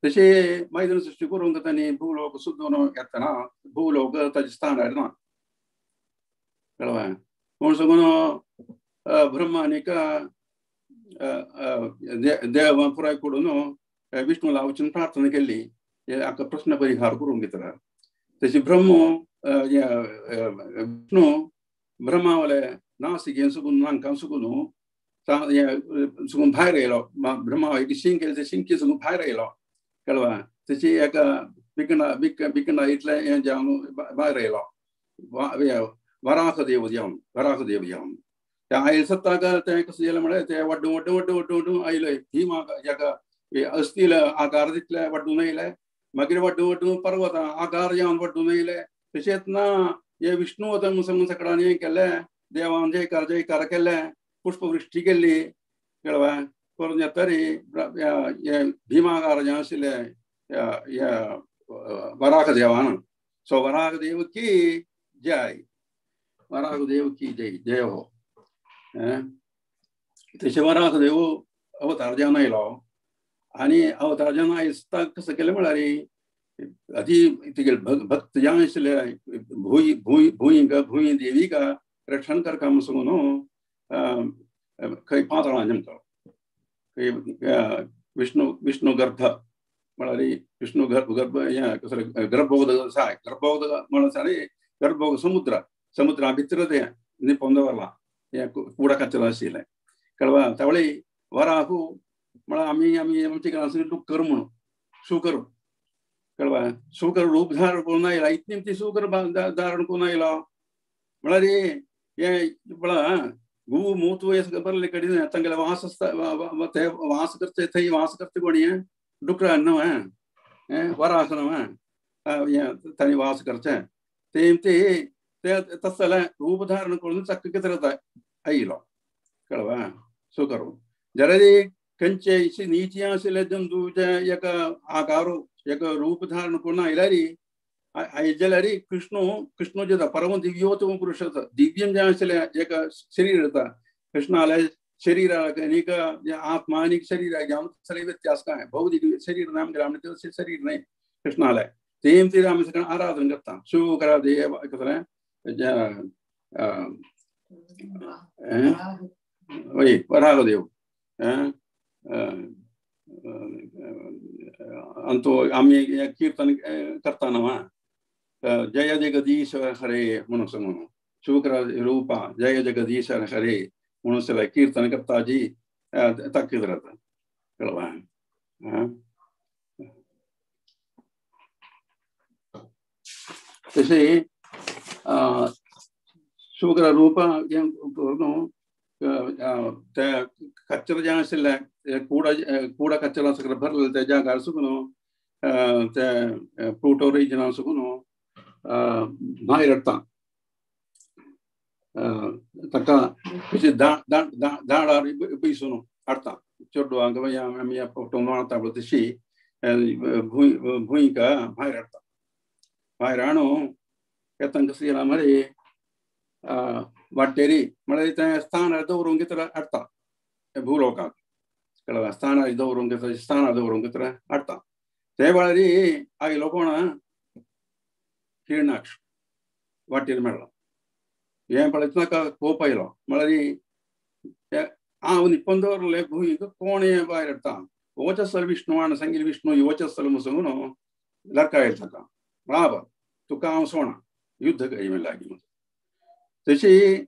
तशें मैथुनी सृश्टी करूंक तांणी भूलोक सुद्दां येतना भूलोक ताजें स्थानार ना कळवा. म्हूण सांगून ब्रह्मा आनीक देव पुराय करून विष्णुला वचून प्रार्थना केली हाका प्रस्न परिहार करूंक घेतला. तशी ब्रह्म विष्णू ब्रह्मावले नासिकेन सुकून नांकां सुकून सुकून भायर येयलो, ब्रह्मा एक शिंक केली शिंकी सुकून भायर येयलो कळवा. तशी एका बिकणा बिकणा इतलें हें जावन भायर येयलो वराह देव जावन, वराह देव जावन ते आयल सत्ताक तें कसं जालें म्हळ्यार ते वाड्डून वाड्डून वाड्डून वाड्डून वाड्डून आयले भीम हेका अस्थिल आकार तितले वाड्डून येयले, मागीर वाड्डून वाड्डून पर्वत आकार जावन वाड्डून येयले. तशेंच ना हे विष्णू वता म्हूण सांगून सगळ्यांनी हें केलें देवान जयकार जयकार केले पुष्पवृष्टी केल्ली कळवा करून तरी भीमाकार जे आशिल्ले ह्या वराह देवान. सो वराह देव की जय, वराह देव की जय, जय हो. तशें वराह देव अवतार जावन आयलो आनी अवतार जावन आयता कसो केलें म्हळ्यार अती तिगेले भक्त जावन आशिल्ले भूंय भूंय भूंय भूंय देवीक रक्षण करता म्हूण सांगून खंय पातळां जमतो खंय विष्णु विष्णु गर्भ म्हळ्यार विष्णु गर्भ गर्भ हें कसलें गर्भोदक आसा गर्भोदक म्हणून सारी गर्भोदक समुद्र समुद्रा भितर तें निपोवन दवरलां हें कुडा कचरा आशिल्लें कळवा. तवळी वराहू म्हळ्यार आमी आमी आमचे कडेन डुक्कर म्हणून सुकर कळवा सुकर रूप धारण करून आयला इतली ती सुकर धारण करून आयलो म्हळ्यार हे म्हळ्यार गू मूत हे सगळें भरले कडेन तांगेले वास आसता ते वास करचे थंय वास करचे कोणी डुकरान न्हू हें वराक न्हू हें तांणी वास करचें ते ते तशें जाल्यार रूप धारण करून चक्क कितें जाता आयलो कळवा सुकर. जाल्यार खंयचे नीची आशिल्ले जंतूचे एक आकार एक रूप धारण करून आयल्यार आयज जाल्यार कृष्ण कृष्ण जेता परम दिव्योत्तम पुरुष दिव्यम जें आशिल्लें एक शरीर येता कृष्णाले शरीराक आनीक आत्मा आनीक शरीराक सगळे व्यत्यास काय भौतिक शरीर ना आमगेलें आमचें शरीर न्हय कृष्णाले तेम ते आमी सगळें आराधन करता शिव देव कसलें वय वराह देव अंतो आमी कीर्तन करता न्हू जय जगदीश हरे म्हणून सांगून शिवकर रूपा जय जगदीश हरे म्हणून सगळें कीर्तन करता जी ताकीद राहता कळवा. तशें शिवकर रूपा हें करून ते कचरा जें आशिल्लें कुडा कुडा कचरा सगळें भरलें त्या जाग्यार सुकून ते प्लुटो रिजना सुकून भायर हाडटा ताका कशी दाडार बैसून हाडटा चेडवांक आमी फटोवन हाडटा पळय तशी भूंय भूंयक भायर हाडटा भायर हाडून येता कशें केलां मरे वाटेरी म्हळ्यार तें स्थानार दवरूंक भितर हाडटा भूलोकाक कळ्ळें स्थानार दवरूंक स्थानार दवरूंक भितर हाडटा ते वेळार आयलो कोण हिरणाक्ष वाटेर मेळ्ळो हें पळयत नाका कोप आयलो म्हळ्यार हांव निपोवन दवरलें भूंयक कोण हें भायर हाडटा वच आसतलो विष्णु आनी सांगिल्लें विष्णु वच आसतलो म्हूण सांगून लकायल ताका बाबा तुका हांव सोडना युद्ध करी लागीं म्हणून. तशी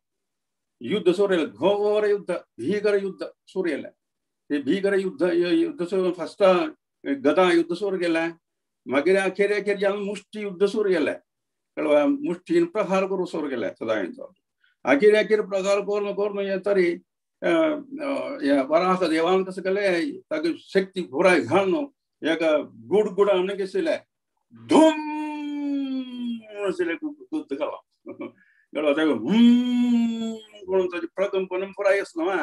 युद्ध सुरू केलें घोर युद्ध भीकर युद्ध सुरू केलें ते भीकर युद्ध युद्ध सुरू फर्स्ट गदा युद्ध सुरू केलें मागीर अखेर अखेर जावन मुष्टी युद्ध सुरू केलें कळवा मुष्टीन प्रहार करूं सुरू केलें सदांचो अखेर अखेर प्रहार करून करून हे तरी वराह देवान कसं केलें ताका शक्ती पुराय घालून एक गुडगुडा म्हणून केसलें धूम आशिल्लें युद्ध घाला कळवा ताका करून ताजें प्रकंपन पुराय आसना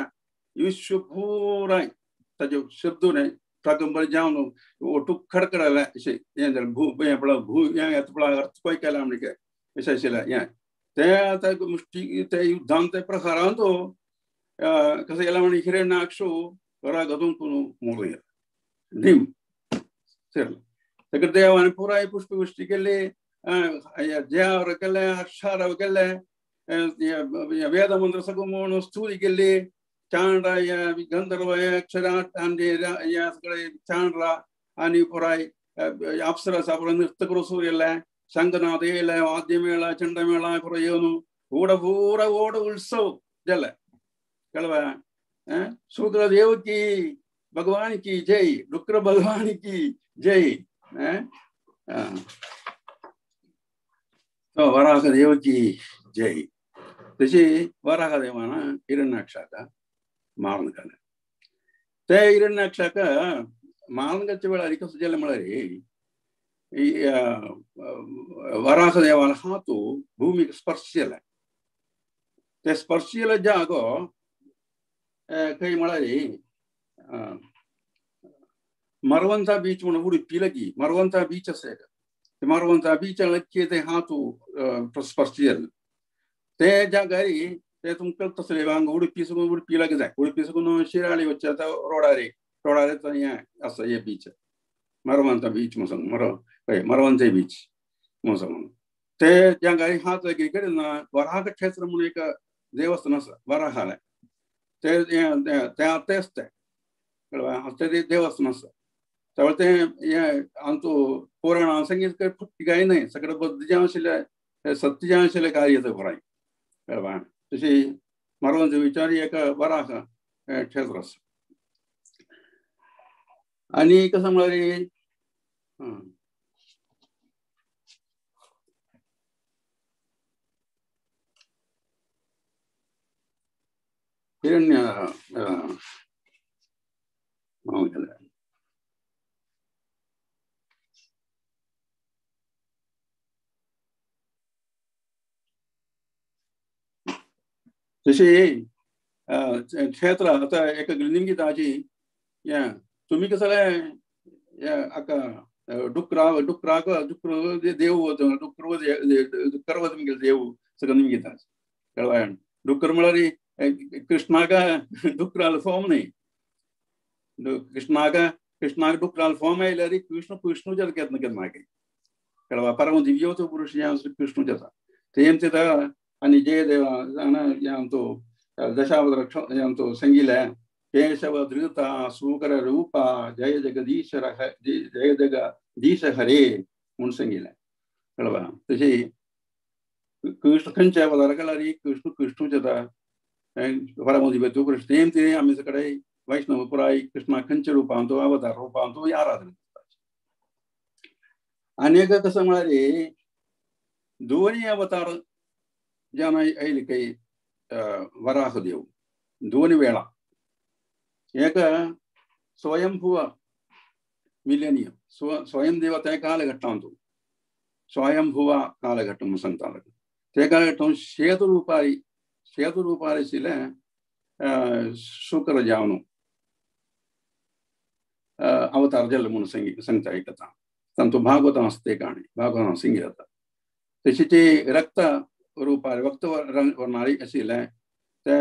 विश्व पुराय ताजे शब्द न्हय प्रकंपन जावन ओटू खडखडलें अशें हें जालें भू हें पळय भू हें येता पळय अर्थक्वेक केलें आमणें अशें आशिल्लें हें तें आतां मुष्टी ते युद्धान ते प्रकारान तो कसं केलें म्हण हिरण्याक्षू घरा घातून मोडून गेलो ढीम सरलें. ताका देवान पुराय पुष्पवृष्टी केली जयावर केलें हर्षारव केलें वेद मंत्र सगळं म्हणून स्तुती केली चांड्रा गंधर्व अक्षरा आनी सगळे चांड्रा आनी पुराय अप्सरा पुराय नृत्य करूं सुरू केलें शंखनाद येयलें वाद्यमेळ चंडमेळ पुराय येवन ओड पूरा ओड उत्सव जालें कळवा. शुक्र देव की भगवान की जय डुक्र भगवान की जय. वराह देव की जय. तशी वराह देवान हिरण्याक्षाक मारून काडलें. ते हिरण्याक्षाक मारून काडच्या वेळार कसं जालें म्हळ्यार वराह देवान हात भूमीक स्पर्श जालें. ते स्पर्शियले जागो खंय म्हळ्यार मरवंता बीच म्हणून उडुपी लागीं मरवंता बीच आसा एक. मरवंता बीच लागीं ते हा तूं स्पर्शियल ते जाग्यार ते तुमकां तसले हांगा उडुपी साकून उडुपी लागीं जाय. उडुपी साकून शिराळी वचचें आतां रोडार रोडार हें आसा हे बीच मरवंता बीच म्हणून सांग हय मरवंते बीच म्हणून सांगून ते जाग्यार हा थंय कडेन वराह क्षेत्र म्हणून एक देवस्थान आसा वराहालें ते ते तेच ते ते देवस्थान आसा. त्यावेळे ते हें आमचो पुराणां संगीत फक्त काय न्हय सगळें बद्द जें आशिल्लें सत्य जें आशिल्लें कार्य तें पुराय कळ्ळें. तशी मरवंत विचार एक बरो आसा क्षेत्र आसा. आनी कसं म्हळ्यार हिरण्य तशी क्षेत्र आतां एक निमगिताची हें तुमी कसं आका डुकरा डुकराक डुकर देव डुकर डुकर तुमगेले देव सगळं निमगिता कळ्ळें. डुकर म्हळ्यार कृष्णाक डुकरालो फॉर्म न्हय कृष्णाक कृष्णाक डुकरालो फॉर्म आयल्यार कृष्ण कृष्णू जाता केन्ना केन्ना कळ्ळें. परम दिव्योचो पुरुष हें कृष्णू जाता तेम ते आनी जयदेव आमचो दशावतार आमचो संगिलें केशव धृता सूकर रूपा जय जगदीश जय जगदीश हरे म्हूण सांगिल्लें कळ्ळें. तशी कृष्ण खंयच्या अवतारा कळ्ळ्यार कृष्ण कृष्णूच येता परम दिव्य पुरुष तेम ते आमी सगळे वैष्णव पुराय कृष्णा खंयच्या रुपान तो अवतार रुपान तो आराधना करता. आनी एक कसं म्हळ्यार दोनी अवतार जन आयले काही वराह देव दोन वेळा एक स्वयंभुव मिलेनियम स्वयंदेव त्या कालघट्टांतु स्वयंभुव कालघट्ट म्हणून सांगता त्या कालघट्टांत शेतरुपारी शेतरुपारी आशिल्लें शुक्र जावन अवतार जाल्ले म्हणून सांगता एक कथा तांचो भागवत आसा ते काणी भागवत सांगी जाता. तशी ती रक्त रुपार रक्त वर्णारी आशिल्लें ते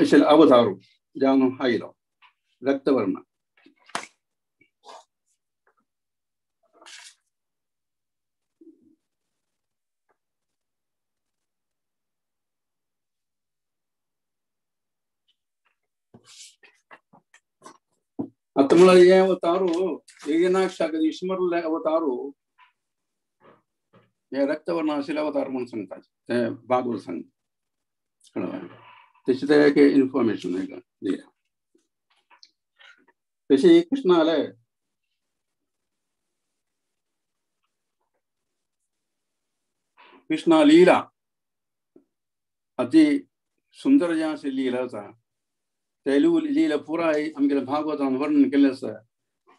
आशिल्लें अवतारू जावन आयलो रक्तवर्ण. आतां म्हळ्यार हे अवतारू यज्ञनाक्षागदीश्मरले अवतारू हे रक्तवर्ण आशिल्ले अवतार म्हणून सांगता ते भागवत सांगता कळ्ळें. तशें ते एक इन्फॉर्मेशन एक दिया. तशी कृष्णाले कृष्णा लीला अति सुंदर जें आशिल्ली लीला आसा ते लीला पुराय आमगेले भागवतान वर्णन केल्लें आसा.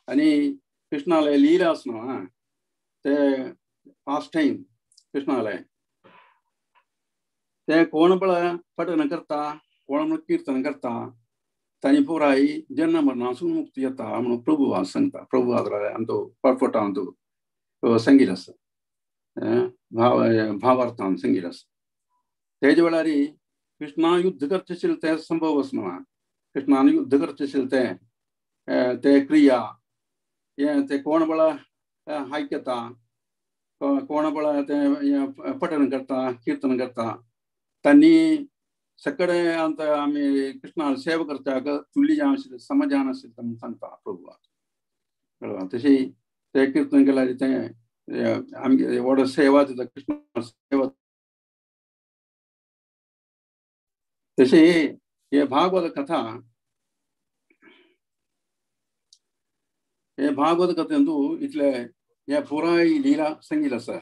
आनी कृष्णाले लीला आसा न्हू ते फास्ट टायम कृष्णाले ते कोण पळय पठन करता कोण म्हणून किर्तन करता तांणी पुराय जन्म मरणासून मुक्ती येता म्हणून प्रभु सांगता. प्रभु आमचो परफटान तो सांगिल्लें आसा भाव भावार्थान सांगिल्लें आसा. तेजे वेळार कृष्णा युद्ध करचें आशिल्लें तें संभव आसा न्हू कृष्णान युद्ध करचें आशिल्लें तें ते क्रिया हें ते कोण पळय आयकता कोण पळय तें पठन करता किर्तन करता तांणी सगळे आतां आमी कृष्णा सेवा करच्याक तुल्ली जावन आशिल्लें समजान आशिल्लें म्हूण सांगता प्रभु. कळ्ळें. तशी ते किर्तन केल्यार तें आमगे व्हड सेवा दिता कृष्णा सेवा. तशी हे भागवत कथा हे भागवत कथेंतु इतले हे पुराय लीला सांगिल्लें आसा.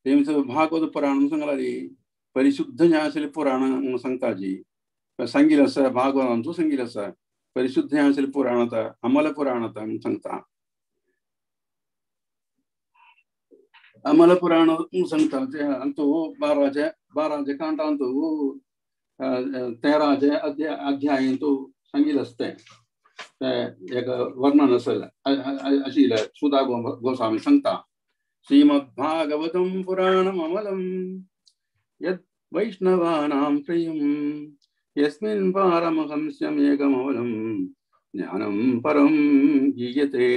तेमचो भागवत पुराण म्हणून सांगलां परिशुद्ध जें आशिल्लें पुराण म्हणून सांगता जी सांगिल्लें आसा भागवतांतू सांगिल्लें आसा परिशुद्ध जें आशिल्लें पुराण आतां अमल पुराण आतां म्हणून सांगता. अमल पुराण सांगता ते अंतू 12 कांडांतू 13 अध्यायंतू सांगितलं असते ते एक वर्णन असेल आशिल्लें. सुधा गोस्वामी सांगता श्रीमद्भागवतं पुराणममलं यद् वैष्णवानां प्रियं यस्मिन् पारमहंस्यमेकमवलं ज्ञानं परं गीयते.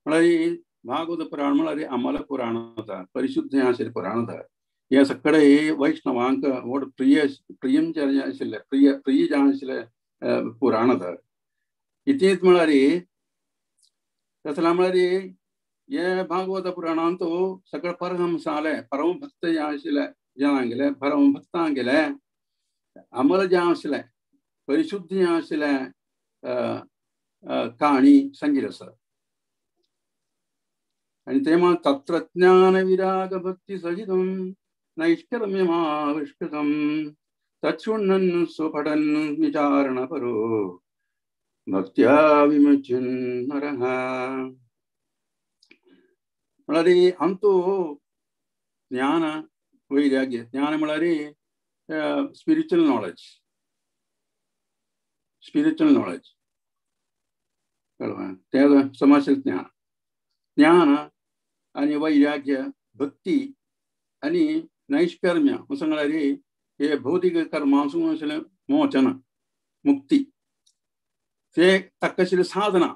म्हळ्यार भागवत पुराण म्हळ्यार अमल पुराण आसा, परिशुद्ध हें आशिल्लें पुराण आसा. हें सगळे वैष्णवांक व्हड प्रिय प्रियमचर्य आशिल्लें प्रिय प्रिय जावन आशिल्लें पुराण आसा. इतलेंच म्हळ्यार तसल्या म्हळ्यार हे भागवत पुराणांत सगळे परहंसाले परमभक्त जे आशिल्ले जनांगेले परमभक्तांगेले अमल जें आशिल्लें परिशुद्ध जें आशिल्लें काणी सांगिल्ली आसा. आनी ते म्हण तत्रज्ञान विराग भक्ती सहितं नैष्कर्म्यमाविष्कृतं तच्छृण्वन् सुपठन् विचारणपरो भक्त्या विमुच्यन् नरः. म्हळ्यार अंतू ज्ञान वैराग्य, ज्ञान म्हळ्यार स्पिरिच्युअल नॉलेज, स्पिरिच्युअल नॉलेज कळ्ळें, तें समजलें ज्ञान. ज्ञान आनी वैराग्य भक्ती आनी नैष्कर्म्य म्हळ्यार हे भौतीक कर्मांसून आशिल्लें मोचन मुक्ती ते ताका आशिल्लें साधना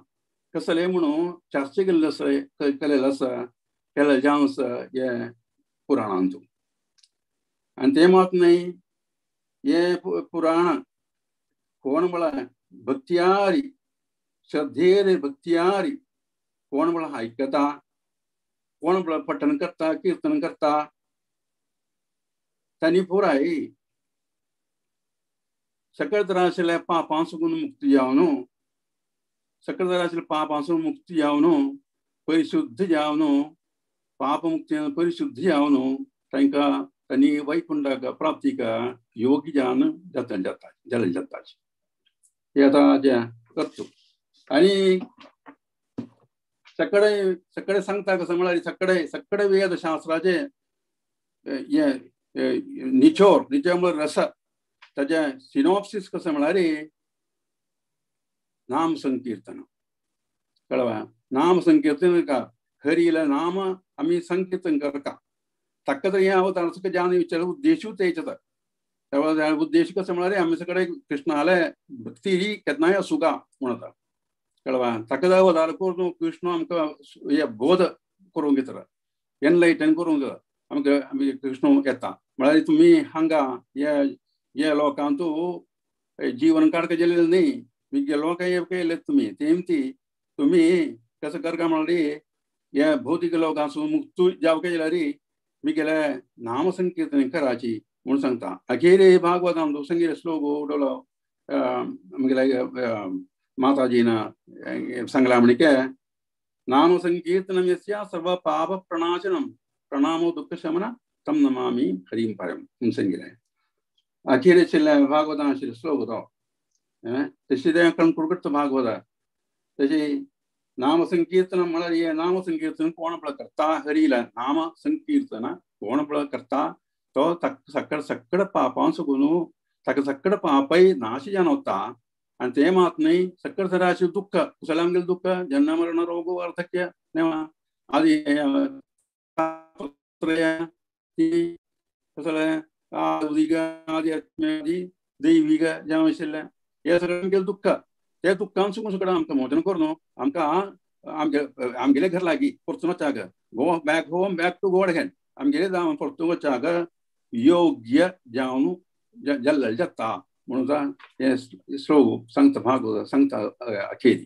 कसलें म्हणून चर्चा केल्लें आसा केलेलें आसा केलें जावन आसा हे पुराणांतू. आनी तें मात न्हय हे पुराण कोण म्हळ्यार भक्त्यारी श्रद्धेर भक्त्यारी कोण म्हळ्यार आयकता, कोण म्हळ्यार पठण करता कीर्तन करता तांणी पुराय सगळे तरा आशिल्ल्या पापां सुकून मुक्ती जावन सगळे तरा आशिल्ल्या पापां मुक्ती जावन परिशुद्ध जावन पापमुक्ती परिशुद्ध जावन तांकां तांणी वैकुंठाक प्राप्तीक योग्य जावन जाता जाता जालें जाता हे आतां जें करतो. आनी सगळे सगळे सांगता कसं म्हळ्यार सगळे सगळे वेदशास्त्राचे हे निचोर निचोर म्हळ्यार रस ताजें सिनॉप्सिस कसं म्हळ्यार नाम संकीर्तन कळवा. नाम संकीर्तन का हरीला नाम आमी संकीर्तन करता ताका तर हें अवतार सगळें जावन विचार उद्देशूच तेच आसा. त्या उद्देश कसं म्हळ्यार आमी सगळे कृष्णाले भक्ती ही केन्नाय आसूं म्हणटा कळवा. ताका अवतार करून कृष्ण आमकां हे बोध करूंक घेतला एनलायटन करूंक जाता आमकां आमी कृष्ण येता म्हळ्यार तुमी हांगा हे हे लोकांतू जीवन काडका गेलेलें न्ही मी लोकां केले तुमी तेमती तुमी कसं करका म्हळ्यार हे भौतीक लोकांसून मुक्त जावंक जाल्यार मी गेले नामसंकीर्तन कराची म्हणून सांगता. अखेर भागवतान संगीत श्लोक उडवलो आमगेल्या माताजीन सांगला म्हणके नाम संकीर्तनम यस्य सर्व पाप प्रणाशनम प्रणामो दुःख शमन तम नमामि हरिं परम म्हणून सांगिल्लें. अखेर आशिल्लें भागवतान आशिल्लें श्लोक तो तशें तें कणकुडकट्ट भागवता. तशें नामसंकीर्तन म्हळ्यार हें नामसंकीर्तन कोण पळय करता हरीला नाम संकीर्तन कोण पळय करता तो सगळे सगळे पापां सुकून ताका सगळे पापय नाश जावन वता. आनी तें मात न्हय सगळे तराचें दुःख कुशलांगेलें दुःख जन्म मरण रोग वार्धक्य आदी कसलें आदी दैवीक जावं आशिल्लें हें सगळें दुःख ते दुःखान सुकून सगळें आमकां मोचन करून आमकां आमगे आमगेले घर लागीं परतून वचाक go back home back to God head आमगेले जावन परतून वचाक योग्य जावन जाल्लें जाता म्हणून हें श्लोक सांगता भागवत सांगता अखेरी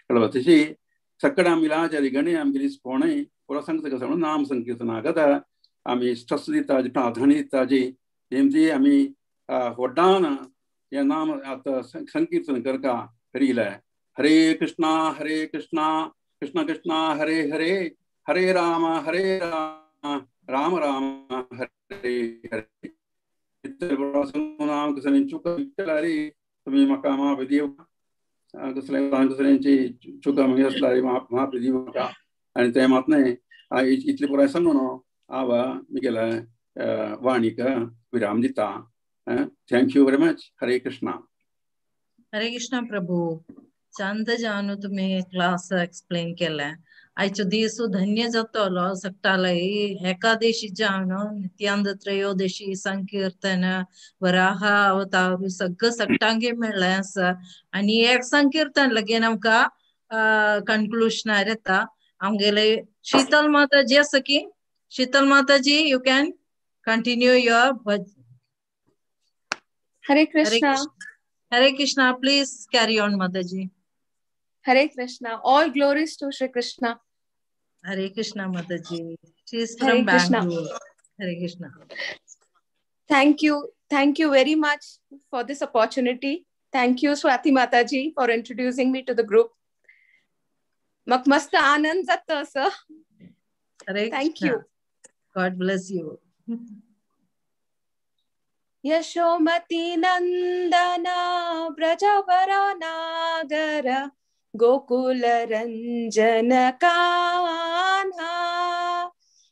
कळ्ळें. तशी सगळे आमगेले आचार्य गणे आमगेली कोणय पुरो सांगता कसं म्हणून नाम संकीर्तन करता आमी स्ट्रस दिता प्राधान्य दिता जी तेमची आमी व्हडान हें नाम आतां संकीर्तन करता हरीला हरे कृष्णा कृष्णा कृष्णा हरे हरे हरे राम राम राम हरे हरे. नाम चुका तुमी म्हाका महाप्रदीप कसले कसल्यांची चुका मागीर आसल्यार महाप्रदीप म्हाका आनी तें मात न्हय इतले पुराय सांगून हांव म्हगेल्या वाणीक विराम दिता. Thank you very much. Hare Krishna. Hare Krishna Prabhu. Chand जानू तुम्ही क्लास एक्सप्लेन केलाय. आयचो दीस धन्य जातलो सगटालय एकादशी जावन नित्यांद त्रयोदशी संकीर्तन वराह अवतार सगळं सगटांगे मेळ्ळें आसा. आनी एक संकीर्तन लगेन आमकां कन्क्लुशनार येता. आमगेले शीतल माताजी आसा की Sheetal Mataji, you can continue your Hare Krishna. Hare Krishna, please carry on Mataji. Hare Krishna. All glories to Shri Krishna. Hare Krishna Mataji. She is from Bangalore. Hare Krishna. Thank you. Thank you very much for this opportunity. Thank you, Swati Mataji, for introducing me to the group. Masta anand jatta, sir. Hare Thank Krishna. You. God bless you. Yashomati Nandana Brajavara Nagara Gokul Ranjan Kanha.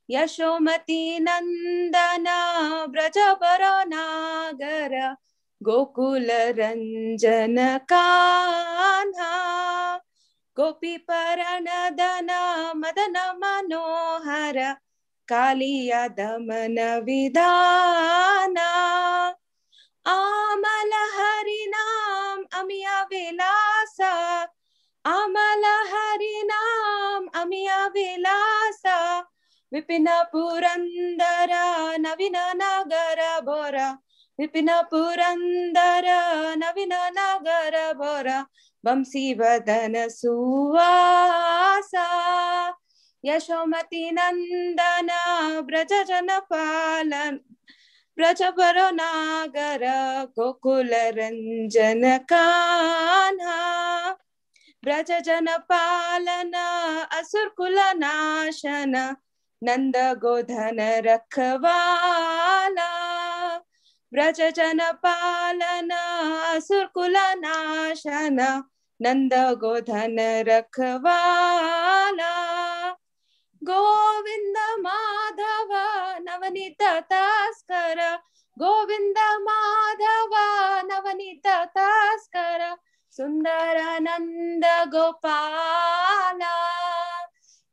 Yashomati Nandana Brajavara Nagara Gokul Ranjan Kanha. Gopi Paranadana Madana Manohara Kaliya Damana Vidhana. Amala Harinam Amiya Vilasa. Amala Harinam Amiya Vilasa. Vipina Purandara Navina Nagara Bora. Vipina Purandara Navina Nagara Bora. Vamsi Vadana Suvasa. Yashomati Nandana Braja Janapalan Brajavara Nagara Gokul Ranjan Kanha. Braja Janapalana Asur Kula Nashana Nanda Godhana Rakhavala. Braja Janapalana Asur Kula Nashana Nanda Godhana Rakhavala. Govinda Madhava Navanita Taskara. Govinda Madhava Navanita Taskara. Sundarananda Gopala.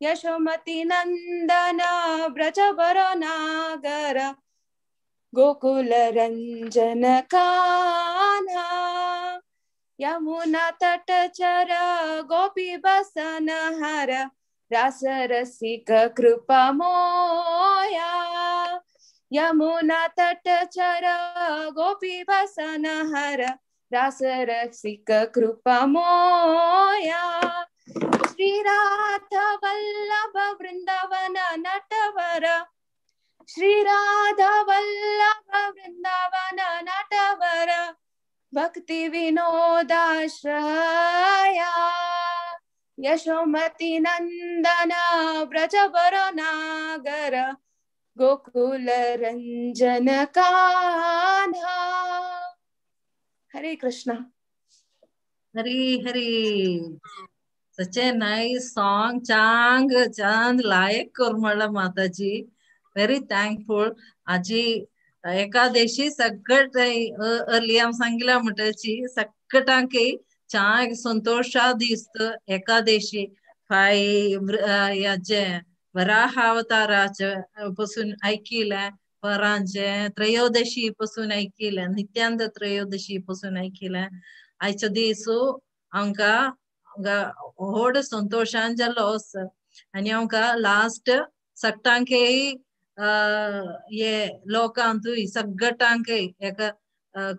Yashomati Nandana Brajavara Nagara Gokul Ranjan Kanha. Yamuna Tatachara Gopi Basanahara Rasa Rasika Kripa Moya. Yamuna Tatachara Gopi Basanahara Rasa Rasika Kripa Moya. Shri Radha Vallabha Vrindavana Natavara. Shri Radha Vallabha Vrindavana Natavara Bhakti Vinodashraya. Yashomati Nandana Brajavara Nagara Gokul Ranjan Kanha. Hare Krishna. Hare Hare. Such a nice song. Chang Chand Layak Kurmala Mataji. Very thankful. Aji Ekadashi सगळं अर्ली आम सांगिला म्हणटाची सगळ्यांक चांग संतोषा दिसत एकादशी फाय याचे वराह अवताराचे पासून ऐकिले परांचे त्रयोदशी पासून ऐकिले नित्यांद त्रयोदशी पासून ऐकिले. आयचो दीस आमकां व्हड संतोशान जालो आनी आमकां लास्ट सगळ्यांकय ये लोकांतूय सगळ्यांकय एक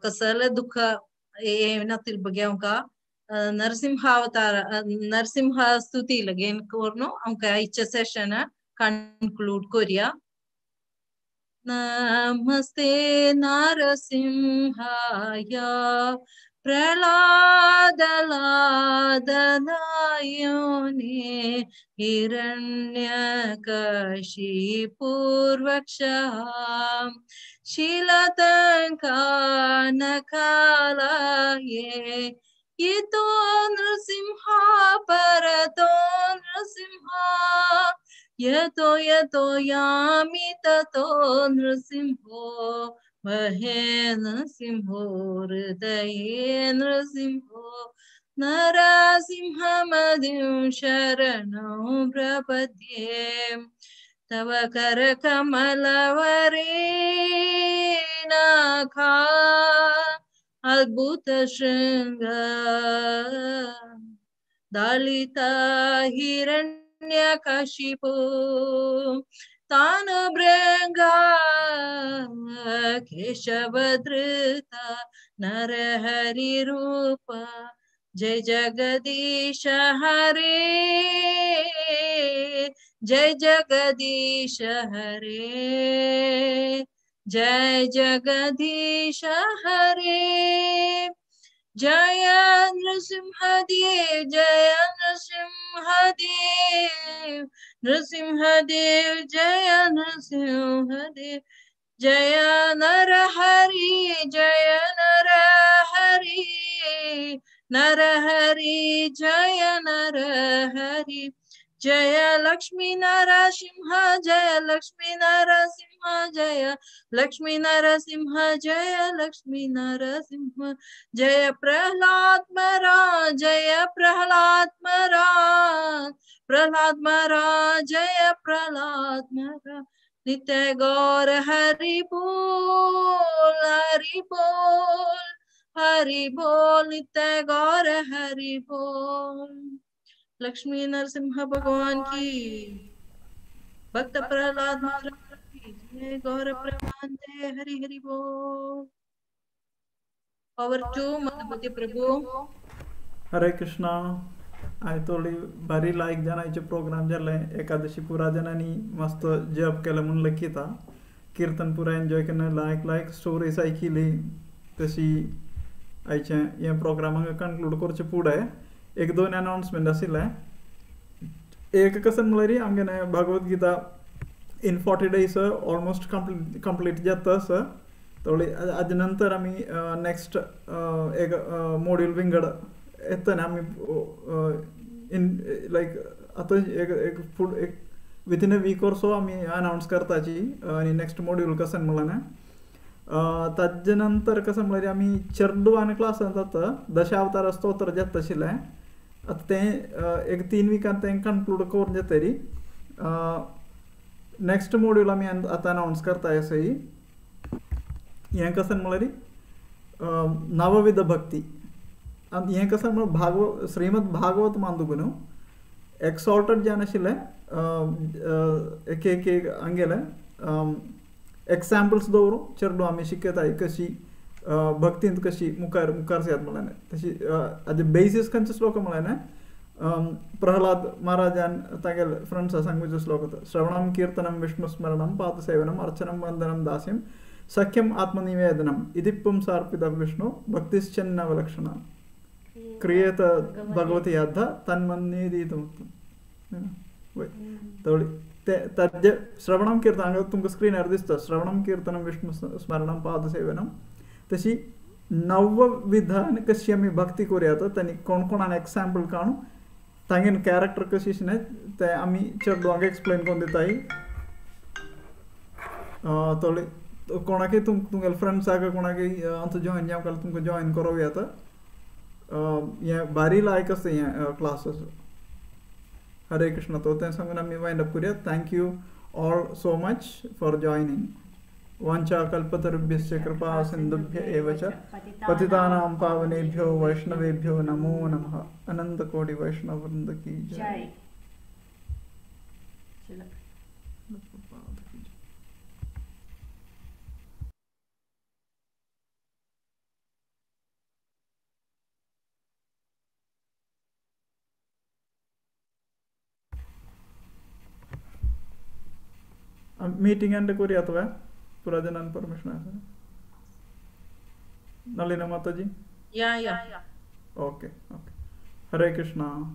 कसले दुःख येनातील बघे आमकां नरसिंहावतार नरसिंह स्तुती लगेन करून आमकां आयचें सेशन कन्क्लूड करूया. नमस्ते नरसिंहाय प्रहलाद लादनायोने हिरण्यकशिपूर्वक्षां शीलतङ्कानकालाये इतो नृसिंह परतो नृसिंह यतो यतो यामि ततो नृसिंहो महे नृसिंहो हृदये नृसिंहो नरसिंहमदिं शरणं प्रपद्ये तव करकमलवरे नाखा अद्भुत शृंग दलिता हिरण्यकशिपु तानभृंगा केशवधृत नरहरि रूप जय जगदीश हरे जय जगदीश हरे जय जगदीश हरे जय नृसिंहदेव जय नृसिंहदेव नृसिंहदेव जय नृसिंहदेव जय नरहरि जय नरहरि नरहरि जय नरहरि जय लक्ष्मी नरसिंह जय लक्ष्मी नरसिंह जय लक्ष्मी नरसिंह जय लक्ष्मी नरसिंह जय प्रहलाद महाराज जय प्रहलाद महाराज प्रहलाद महाराज जय प्रहलाद महाराज नित्य गौर हरि बोल हरि बोल हरि बोल नित्य गौर हरि बोल। लक्ष्मी नरसिंह भगवान की, भक्त प्रहलाद महाराज की जय, गौर प्रमाण जय, हरि हरि बोल। Over to Madhupati Prabhu. Hare Krishna. आयज थोडी भारी लायक जाणांचे प्रोग्राम जाले. एकादशी पुरा जाणांनी मस्त जप केलें म्हूण लखिता, किर्तन पुरा एन्जॉय केलें, लायक लायक स्टोरीज आयकिली. तशी आयचें हें प्रोग्रामाक कन्क्लूड करचें फुडें एक दोन अनाउन्समेंट आशिल्लें. एक कशें म्हणल्यार आमगेलें Bhagavad Gita in 40 days almost complete जाता आसा. थोडी हाजे नंतर आमी नेक्स्ट एक मॉड्यूल विंगड येतले आमी इन लायक आतां एक एक फूड एक within a week or so आमी अनाउन्स करताची आनी नेक्स्ट मॉड्यूल कशें म्हणलें. ताजे नंतर कशें म्हणल्यार आमी चेडवान क्लासान जाता दशावतार स्तोत्र जाता आशिल्लें. आतां तें एक 3 विकान तें कन्क्लूड करून जातरी. नेक्स्ट मॉड्यूल आमी आतां अनाउन्स करता आसाय. हें कशें म्हणल्यार नवविध भक्ती. आनी हें कशें म्हणल्यार श्रीमद भागवत मानदूक न्हू एक्सॉल्टेड जावन आशिल्लें एक एक एक हांगेलें एक्साम्पल्स दवरून चेडूं आमी शिकयताय कशी भक्तींत कशी मुखार मुखार येतात म्हणलें. तशी हाजे बेसीस खंयचो श्लोक म्हणलें प्रहलाद महाराजान तागेले फ्रेंड्सा सांगूचो श्लोक होता. श्रवणम कीर्तनम विष्णु स्मरणम पादसेवनम अर्चनम वंदनम दास्यम सख्यम आत्मनिवेदनम इति पुंसार्पित विष्णु भक्तिश्चन्नवलक्षण क्रियेत भगवती याद्ध तन्मन्नीदीतमुक्तम. तज्जे श्रवणम कीर्तन हांगा तुमकां स्क्रिनार दिसता. श्रवणम कीर्तनम विष्णु स्मरणम पादसेवनम तशी नवविधान कशी आमी भक्ती करूया तांणी कोण कोणान एक्साम्पल काडून तांगेन कॅरेक्टर कशी आशिल्लें तें आमी चेडवांक एक्सप्लेन करून दिताय. थोडी कोणाकय तुमगेले फ्रेंड्साक कोणाकय आतां जॉयन जावंक जाल्यार तुमकां जॉयन करूं येता. हें भारी लायक आसता हें क्लासीस. हरे कृष्ण. तो तें सांगून आमी वायंड अप करूया. Thank you all so much for joining. वाञ्छा कल्पतरुभ्यश्च कृपा सिन्धुभ्य एव च पतितानां पावनेभ्यो वैष्णवेभ्यो नमो नमः. अनंत कोटि वैष्णव वृंद की जय. मीटिंग एंड करूया तो पूरा जनान परमिशन आसा. Nalina Mataji. Yeah yeah okay okay. Hare Krishna.